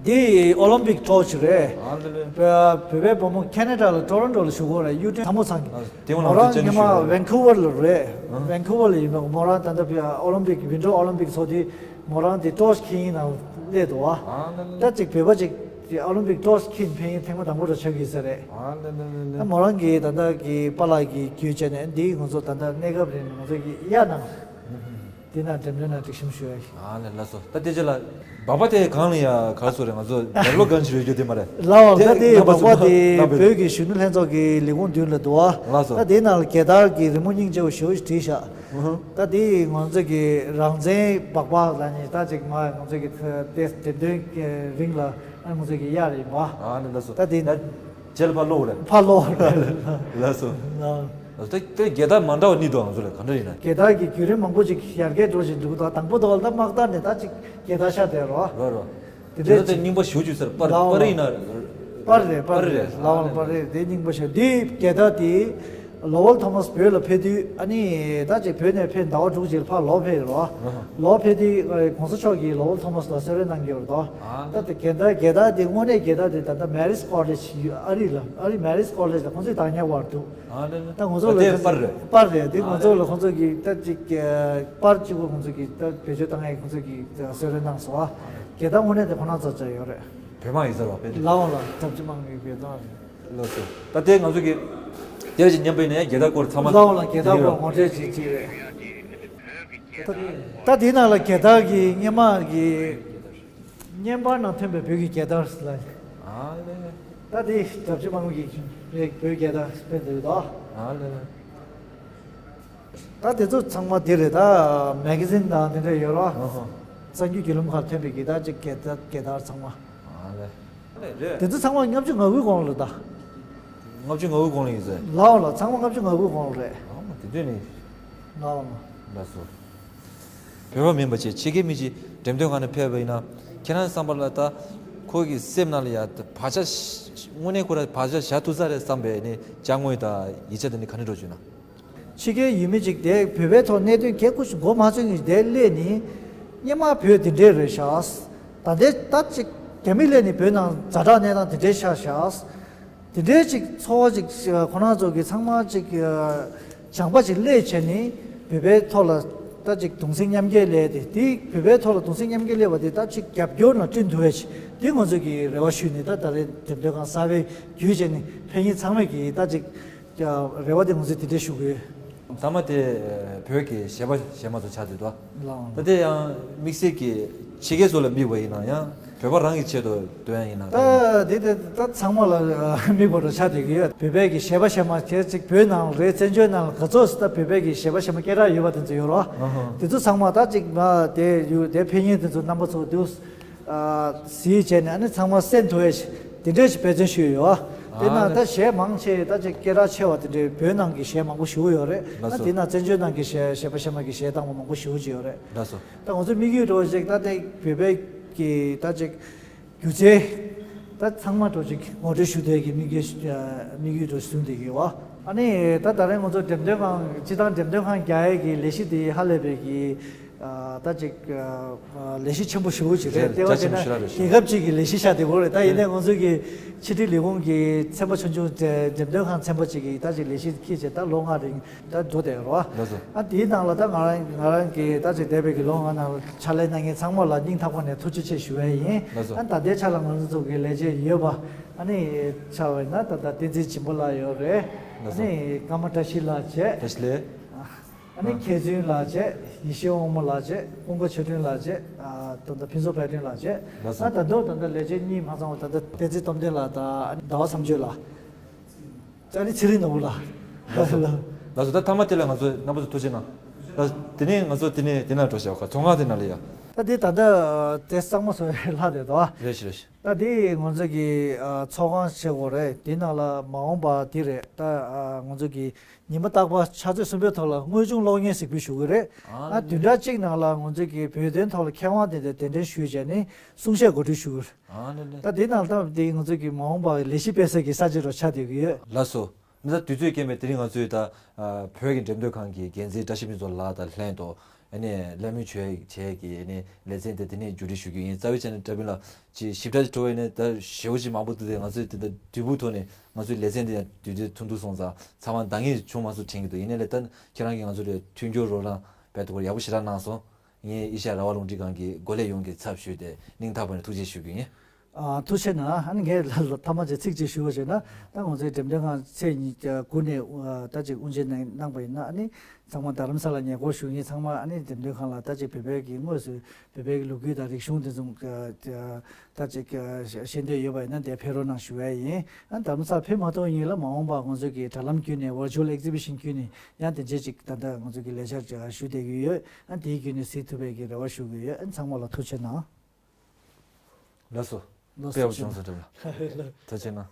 འདི་ཨོ་ལིམ་པིག་ཊོར་ཆི་རེད། ཨ་ལེ་ལེ། བོད་པའི་བུ་མོ་ཁེ་ན་ཌ་ལ་ཊོ་རོན་ཊོ་ལ་བཞུགས་ཡོད་རེད། གཡུ་སྒྲོན་ཐང་མོ་ཚང་གི། ཨ་དེ་ང་མོ་རང་ལ་སྙེ་མ་ཝན་ཁུ་ཝར་ལ་རེད། ཨ་ཝན་ཁུ་ཝར་ལ་ཡིན་པ་མོ་རང་ད་ལྟ་བོད་ཨོ་ལིམ་པིག་ཝིན་ཊར་ཨོ་ལིམ་པིག་ཚོགས་དུས་མོ་རང་དེ་ཊོར་ཆི་འཁྱེར་ནང་སླེབས་འདུག་བ། ཨ་ལེ་ལེ། ད་ཅིག་བོད་པ་ཅིག་དེ་ཨོ་ལིམ་པིག་ཊོར་ཆི་འཁྱེར་ཕེབས་མཁན་ཐེངས་མ་དང་པོ་རེད་ཆགས་ཀྱི་ས་རེད། ཨ་ལེ་ལེ་ལེ་ལེ། ད་མོ་རང་གིས་ད་ལྟ་གི་པཱ་ལགས་ཀྱི་བརྒྱུད་བྱས་ནས་འདི་ང་ཚོ་ད་ལྟ་གནས་སྐབས་རིང་ང་ཚོ་གི་གཡར་གནང་། དེ་ན་འགྲེམས་སྟོན་ནང་སྒྲིག་གཤོམ་ཞུ་ཡ་ཞིག་ཨ་ལས་ལགས་སོ། ད་དེ་རྗེས་ལ་སྦག་སྦག་དེ་གང་ལ་ཡ་ག་སོ་རེད། ང་ཚོ་ལེ་ལོ་གང་ཞིག་རེད་རྒྱུ་དེ་མ་རེད། ལའོ་ད་དེ་སྦག་སྦག་དེ་བོད་ཀྱི་གཞོན་ནུ་ལྷན་ཚོགས་ཀྱི་ལས་ཁུངས་མདུན་ལ་འདུག་ཨ། ལགས་སོ། ད་དེ་ནང་ལ་རྒྱལ་དར་གྱི་རི་མོ་སྙིང་རྗེ་བོ་ཞེ་པོ་ཞིག་བྲིས་ཤག་ད་དེ་ང་ཚོ་གི་རང་བཙན་སྦག་སྦག་ལ་ནི་ད་ཅིག་མ་ང་ཚོ་གི་དེ་འགྲེམས་སྟོན་རིང་ལ་ང་ཚོ་གི་གཡར་ཡིན་པ། ཨ་ནི་ལགས་སོ། ད་དེ་ད་རྗེས་ལ་ཕར་ལོག་རེད། ཕར་ལོག་རེད། ལགས་སོ། ད་ད་རྒྱལ་དར་མ་འདྲ་བ་གཉིས་འདུག་ང་ཚོ་ལ་ག་འདྲ་ཡིན་ན། རྒྱལ་དར་གྱི་བརྒྱུད་རིམ་མང་པོ་ཅིག་ཡར་རྒྱས་འགྲོ་བཞིན་འདུག་ད་དང་པོ་དེ་ལ་ད་དམག་དར་ནས་ད་ཅིག་རྒྱལ་དར་ཤར་བསྡད་རོ། རོ་རོ། དེ་རྒྱལ་དར་དེ་རྙིང་པ་ཞེ་པོ་ཅིག་ཟེར་པར་པར་ཡིན་ན། པར་རེད་པར་རེད། ལའོ་ལ་པར་རེད། དེ་རྙིང་པ་ཞིག་འདི་རྒྱལ་དར་དེ་ལོ་ཝལ་ཐོ་མཱས་བོད་ལ་ཕེབས་དུས་ཨ་ནི་ད་ཅིག་བོད་ནས་ཕེབས་ཟླ་བ་དྲུག་ཅིག་ཕར་ལོག་ཕེབས་རོ། ལོག་ཕེབས་དུས་གོང་ས་མཆོག་གིས་ལོ་ཝལ་ཐོ་མཱས་ལ་གསོལ་རས་གནང་གི་ཡོད་རེད་དོ། ད་དེ་རྒྱལ་དར་རྒྱལ་དར་དེ་དངོས་གནས་རྒྱལ་དར་དེ་ད་ལྟ་མེ་རིས་ཀོ་ལེཇ་ཨ་རི་ལ་ཨ་རི་མེ་རིས་ཀོ་ལེཇ་ལ་ཁོང་ཚོས་བདག་ཉར་བར་འདུག་ཨ་ལེ་ལེ། ད་ང་ཚོ་ལ་དེ་པར་རེད། པར་རེད། དེ་ང་ཚོ་ལ་ཁོང་ཚོ་གིས་ད་ཅིག་པར་གཅིག་པོ་ཁོང་ཚོ་གིས་ད་བེད་སྤྱོད་བཏང་ཡས་ཁོང་ཚོ་གིས་གསོལ་རས་གནང་སོང་ཨ། རྒྱལ་དར་དངོས་གནས་དེ་ཁོ་རང་ཚོ་བྱས་ཡོད་རེད། བོད་དམག་ཡིན་ཟེར་བ་དཔེ་དེ། ལའོ་ལ་ཐབས་ཅི་མང་གི་བོད་དམག་རེད། ལགས་སོ། ད་དེ་ང་ཚོ་གི་དེར་ཅིག་མཉམ་པའི་ནས་རྒྱལ་དར་སྐོར་ཚང་མ། ལའོ་ལ་རྒྱལ་དར་སྐོར་ངོ་སྤྲོད་ཅིག་ཅིག་རེད། ད་དེའི་ནང་ལ་རྒྱལ་དར་གྱི་སྔོན་མ་གི་བརྙན་པར་ནང་ཐོན་པའི་བོད་ཀྱི་རྒྱལ་དར་ལ། ཨ་ལེ། ད་དེ་རྒྱབ་ཕྱི་མང་གི་རེད། བོད་རྒྱལ་དར་དཔེ་འདུག་དོ། ཨ་ལེ་ལེ། ད་དེ་ཚོ་ཚང་མ་དེ་རེད། ད་མེ་ག་ཟིན་དང་དེ་འདྲ་ཡོད་རོ། ཨ་ཧ། གསར་འགྱུར་བརྒྱུད་ལམ་ཁག་ཐོན་པའི་གི་ད་ཅིག་རྒྱལ་དར་རྒྱལ་དར་ཚང་མ། ཨ་ལེ། རེད། དེ་ཚོ་ཚང་མ་ལྔ་བཅུ་ང་དགུའི་གོང་ལ་ད། ལྔ་བཅུ་ང་དགུའི་གོང་ལ་ཡིན་ཟེར། ལའོ་ལ་ཚང་མ་ལྔ་བཅུ་ང་དགུའི་གོང་ལ་རེད། ཨ་མ་དེ་དུས་ནི། ལའོ་ལ། ལགས་སོ། བོད་པ་མིན་པ་བྱས་ཕྱི་རྒྱལ་མི་ཅིག་འགྲེམས་སྟོན་ཁང་ནས་ཕེབས་པ་ཡིན་ན་ཁྱེད་རང་བསམ་པ་ལ་ད། ཁོ་གི་སེམས་ནང་ལ་ཡ་བག་ཆགས་དངོས་གནས་ཁོ་ར་བག་ཆགས་བཞག་ཐུབ་ས་རེད་བསམ་པའི་ནི་དཔྱ་དངོས་དང་ཡིག་ཆ་དེ་ནི་ག་ནས་འགྲོ་བཅུག་ན། ཕྱི་རྒྱལ་ཡུལ་མི་ཅིག་དེ་བོད་པའི་ཐོག་གནད་དོན་གལ་ཁུ་ཞིག་མགོ་མ་ཚོས་ངེས་དེ་སླེབས་ནི། སྙེ་མ་བོད་དེ་འདྲས་རེད་ཤག་ད་ལྟའི་ད་ཅིག་རྒྱ་མི་སླེབས་ནི་བོད་ནང་ཛ་དྲག་གནས་སྟངས་དེ་འདྲས་ཤག་ཤག་དེ་འདྲའི་ཅིག་ཚོར་བ་ཅིག་ཁོ་རང་ཚོ་གི་ཚང་མ་ཅིག་སྦྱངས་པ་ཅིག་སླེབས་བྱས་ནི་བོད་པའི་ཐོག་ལ་ད་ཅིག་གདུང་སེམས་མཉམ་སྐྱེད་སླེབས་ཏེ། དེ་བོད་པའི་ཐོག་ལ་གདུང་སེམས་མཉམ་སྐྱེད་སླེབས་པ་དེ་ད་ཅིག་རྒྱབ་སྐྱོར་ནང་བསྐྲུན་ཐུབ་པ་ཅིག་དེ་ང་ཚོ་གི་རེ་བ་ཞུས་ནས། ད་ད་རེས་འགྲེམས་སྟོན་ཁང་གསར་པའི་བརྒྱུད་བྱས་ནས་ཕན་ཡིན་ཚང་མས་ཀྱི་ད་ཅིག་རེ་བ་དེ་ང་ཚོས་དེ་འདྲས་ཞུ་གི་ཡོད། མཐའ་མ་དེ་བོད་ཀྱི་གཞས་པ་གཞས་མ་ཚོ་ཆགས་བསྡད་འདུག་ལགས། ད་དེ་ཡང་དམིགས་བསལ་གྱི་ཕྱི་རྒྱལ་ཚོ་ལ་དམིགས་པ་ཡིན་ན་ཡང་བོད་པ་རང་གི་ཆེད་དུ་འདོན་ཡིན་ན། ད་དེ་དེ་ད་ཚང་མ་ལ་དམིགས་པ་རུ་ཆགས་བསྡད་ཀྱི་ཡོད། བོད་པའི་གི་གཞས་པ་གཞས་མ་དེ་ཅིག་བོད་ནང་རེད། བཙན་བྱོལ་ནང་ལ་ག་ཚོད་ད་བོད་པའི་གི་གཞས་པ་གཞས་མ་སྐད་གྲགས་ཡོད་པ་དེ་ཚོ་ཡོད་རོ། ཨ་ཧ། དེ་ཚོ་ཚང་མ་ད་ཅིག་མ་དེ་ཡུ་དེ་ཕན་ཡོན་དེ་ཚོ་རྣམ་པ་ཚོ་དུ། གཟིགས་བྱས་ནས་ཨ་ནི་ཚང་མ་གསན་ཐུབ་ཡས་དེ་འདྲས་ཞིག་འབད་བརྩོན་ཞུས་ཡོད། དེ་ན་ད་གཞས་མང་ཆེ་ད་ཅིག་སྐད་གྲགས་ཆེ་བ་དེ་འདྲས་བོད་ནང་གི་གཞས་མང་པོ་ཞུ་གི་ཡོད་རེད། ལགས་ཨ་སོ། དེ་ན་བཙན་བྱོལ་ནང་གི་གཞས་གཞས་པ་གཞས་མ་གི་གཞས་བཏང་བ་མང་པོ་ཞུ་གི་ཡོད་རེད། ལགས་སོ། ད་ང་ཚོ་དམིགས་ཡུལ་འདྲ་བོ་ཞིག་ད་ལྟ་བོད་པའི་གི་ད་ཅིག་སྒྱུ་རྩལ་ད་ཚང་མ་འདྲ་ཅིག་ངོ་སྤྲོད་ཞུ་ཐུབ་ཡས་ཀྱི་དམིགས་ཡུལ་དམིགས་ཡུལ་འདྲ་བཟུང་བསྡད་ཀྱི་ཡོད། ཨ་ནི་ད་ད་རེས་ང་ཚོ་འགྲེམས་སྟོན་ཁང་སྤྱི་བཏང་འགྲེམས་སྟོན་ཁང་རྒྱག་ཡས་ཀྱི་ལས་གཞི་དེ་ཧ་ལས་པའི་གི་ཨ་ད་ཅིག་ཨ་ལས་གཞི་ཆེན་པོ་ཞེ་པོ་ཅིག་རེད། རེད། ལྟེ་བ་རྒྱ་ཆེན་པོ་ཞེ་དྲག་རེད། རྒྱལ་ཁབ་ཅིག་གི་ལས་གཞི་ཤ་དེ་བོ་རེད། ད་ཡིན་ནའི་ང་ཚོ་གི་ཕྱི་དྲིལ་ལས་ཁུངས་ཀྱི་ཚན་པ་ཆུང་ཆུང་དེ་འགྲེམས་སྟོན་ཁང་ཚན་པ་ཅིག་གིས་ད་ཅིག་ལས་གཞི་འཁྱེར་བྱས་ད་ལོ་ལྔ་རིང་ད་འགྲོ་བསྡད་ཡོད་རེད་བ། ལགས་སོ། ཨ་དེའི་ནང་ལ་ད་ང་རང་ང་རང་གི་ད་ཅིག་འདས་པའི་གི་ལོ་ལྔ་ནང་ལ་ཕྱག་ལས་གནང་མཁན་ཚང་མ་ལ་སྙིང་ཐག་པ་ནས་ཐུགས་རྗེ་ཆེ་ཞུ་ཡས་ཡིན། ལགས་སོ། ཨ་ད་ལྟའི་ཆ་ལ་ང་ཚོ་གི་ལས་བྱེད་ཡོད་པ་ཨ་ནི་ཆ་བས་ན་ད་ད་བསྟན་འཛིན་སྦྱིན་པ་ལགས་ཡོད་རེད། ལགས་སོ། ཨ་ནི་ཀརྨ་བཀྲ་ཤིས་ལགས་བྱས། བཀྲ་ཤིས་ལགས། ཨ་ནི་མཁས་བཙུན་ལགས་བྱས། ཡེ་ཤེས་དབང་མོ་ལགས་བྱས། ཀུན་དགའ་ཆོས་སྒྲོན་ལགས་བྱས། ཨ་ད་ལྟ་ཕུན་ཚོགས་དཔལ་སྒྲོན་ལགས་བྱས། ལགས་སོ། ཨ་ད་ལྟ་ད་ལྟ་ལས་བྱེད་གཉིས་མ་ཚང་བ་ད་ལྟ་བསྟན་འཛིན་སྟོབས་ལྡན་ལགས་དང་ཟླ་བ་བསམ་ཆོས་ལགས། ཨ་ནི་ཚེ་རིང་ནོར་བུ་ལགས། ལགས་སོ། ལགས་སོ། ད་མཐའ་མ་དེ་ལ་ང་ཚོ་རྣམ་པ་ཚོ་ཐུགས་རྗེ་གནང་། ལགས་དེ་ནས་ང་ཚོ་དེ་ནས་དེ་ན་འགྲོ་བྱ་བ་ཚོང་ཁང་དེ་ན་ལ་ཡ། ད་དེ་ད་ལྟ་དེ་གཙང་མ་བཟོ་བའི་ལྷ་དེ་དོ། རེད་ཤི་རེད་ཤི། ད་དེ་ང་ཚོ་གི་ཨ་ཚོགས་ཁང་བྱེད་དགོས་རེད། དེ་ནང་ལ་མ་འོངས་པ་དེ་རེད། ད་ཨ་ང་ཚོ་གི་ཉི་མ་རྟག་པར་ཕྱག་ཚོད་གསུམ་པའི་ཐོག་ལ་དངོས་བྱུང་གློག་བརྙན་གཟིགས་འབུལ་ཞུ་གི་རེད། ཨ་ཨ་ནི་བདུན་ཕྲག་གཅིག་ནང་ལ་ང་ཚོ་གི་བོད་དོན་ཐོག་ལ་མཁས་དབང་དེ་འདྲ་གདན་འདྲེན་ཞུས་བྱས་ནས་གསུང་བཤད་གོ་སྒྲིག་ཞུ་གི་རེད། ཨ་ནི་ནི། ད་དེ་ནང་ལ་ད་དེ་ང་ཚོ་གི་མ་འོངས་པ་ལས་གཞི་སྤེལ་ས་གི་ས་ཆ་རུ་ཆགས་བསྡད་ཀྱི་ཡོད། ལགས་སོ། མི་ད་དུས་ཚོད་རྐྱེན་པས་དེ་རིང་ང་ཚོས་ད་ཨ་བོད་ཀྱི་འགྲེམས་སྟོན་ཁང་གི་འགན་འཛིན་བཀྲ་ཤིས་ཕུན་ཚོགས་ལགས་དང་ལྷན་དུ་ཨ་ནི་གླེང་མོལ་བྱས་བྱས་ཀྱི་ཨ་ནི་ལེ་ཚན་དེ་དེ་ནས་མཇུག་སྒྲིལ་ཞུ་རྒྱུ་ཡིན། རྩ་བའི་ཆ་ནས་བཀྲ་ཕུན་ལགས་ཀྱི་ཞིབ་ཕྲ་ཞིག་འགྲོ་བའི་ནས་ད་ཞེ་པོ་ཅིག་མང་པོ་འདུག་སྟེ། ང་ཚོས་དེ་ད་དུས་བབ་ཐོག་ནས་ང་ཚོའི་ལེ་ཚན་དེ་ཡང་དུས་ཚོད་ཐུང་ཐུང་སོང་ཙང་ཚང་མ་འདང་ངེས་བྱུང་མ་སོང་དྲན་གྱི་འདུག་ཡིན་ནའི་ལས་ད་ཁྱེད་རང་གིས་ང་ཚོ་ལ་མཐུན་འགྱུར་རོགས་རམ་དཔེ་ཐུགས་ཁུར་ཡག་པོ་ཞེ་དྲག་གནང་སོང་། ངས་ཨེ་ཤ་ཡ་རང་དབང་རླུང་འཕྲིན་ཁང་གི་འགོ་ལས་ཡོངས་ཀྱི་ཚབ་ཞུས་ཏེ་སྙིང་ཐག་པ་ནས་ཐུགས་རྗེ་ཞུ་གི་ཡིན། ཨ་ཐུགས་རྗེ་གནང་། ཨ་ནི་ངས་ལ་ལ་མཐའ་མ་ཅིག་ཚིག་ཅིག་ཞུ་བ་བྱས་ན། ད་ང་ཚོའི་འགྲེམས་སྟོན་ཁང་ཚེས་ཉི་ཤུ་དགུ་ནས་ཨ་ད་ཅིག་དབུ་འབྱེད་གནང་གནང་པ་ཡིན་ན། ཨ་ནི་ཚང་མ་རྡ་རམ་ས་ལ་ཉེ་འཁོར་བཞུགས་མཁན་ཚང་མ་ཨ་ནི་འགྲེམས་སྟོན་ཁང་ལ་ད་ཅིག་བོད་པའི་གི་དངོས་སུ་བོད་པའི་གི་ལོ་རྒྱུས་དང་རིག་གཞུང་དེ་ཚོ་ཨ་ད་ཅིག་ཨ་ཤེས་འདོད་ཡོད་པ་ཡིན་ན་དེ་ཕེབས་རོགས་གནང་ཞུ་བ་ཡིན། ཨ་རྡ་རམ་ས་ལ་ཕེབས་མ་ཐུབ་ཡིན་ལ་མ་འོངས་པ་ང་ཚོ་གི་དྲ་ལམ་བརྒྱུད་ནས་virtual exhibition་བརྒྱུད་ནས་ཡང་དེ་འདྲའི་ཅིག་ད་ལྟ་ང་ཚོ་གི་ལས་འཆར་ཞུ་བསྡད་ཀྱི་ཡོད། ཨ་དེའི་བརྒྱུད་ནས་གཟིགས་ཐུབ་པའི་གི་རེ་བ་ཞུ་གི་ཡོད། ཨ་ཚང་མ་ལ་ཐུགས་རྗེ་གནང་། ལགས་སོ། ལགས་སོ། དཔེ་ཡག་པོ་བྱུང་སོང་འགྲམ་ལགས། ཐུགས་རྗེ་གནང་།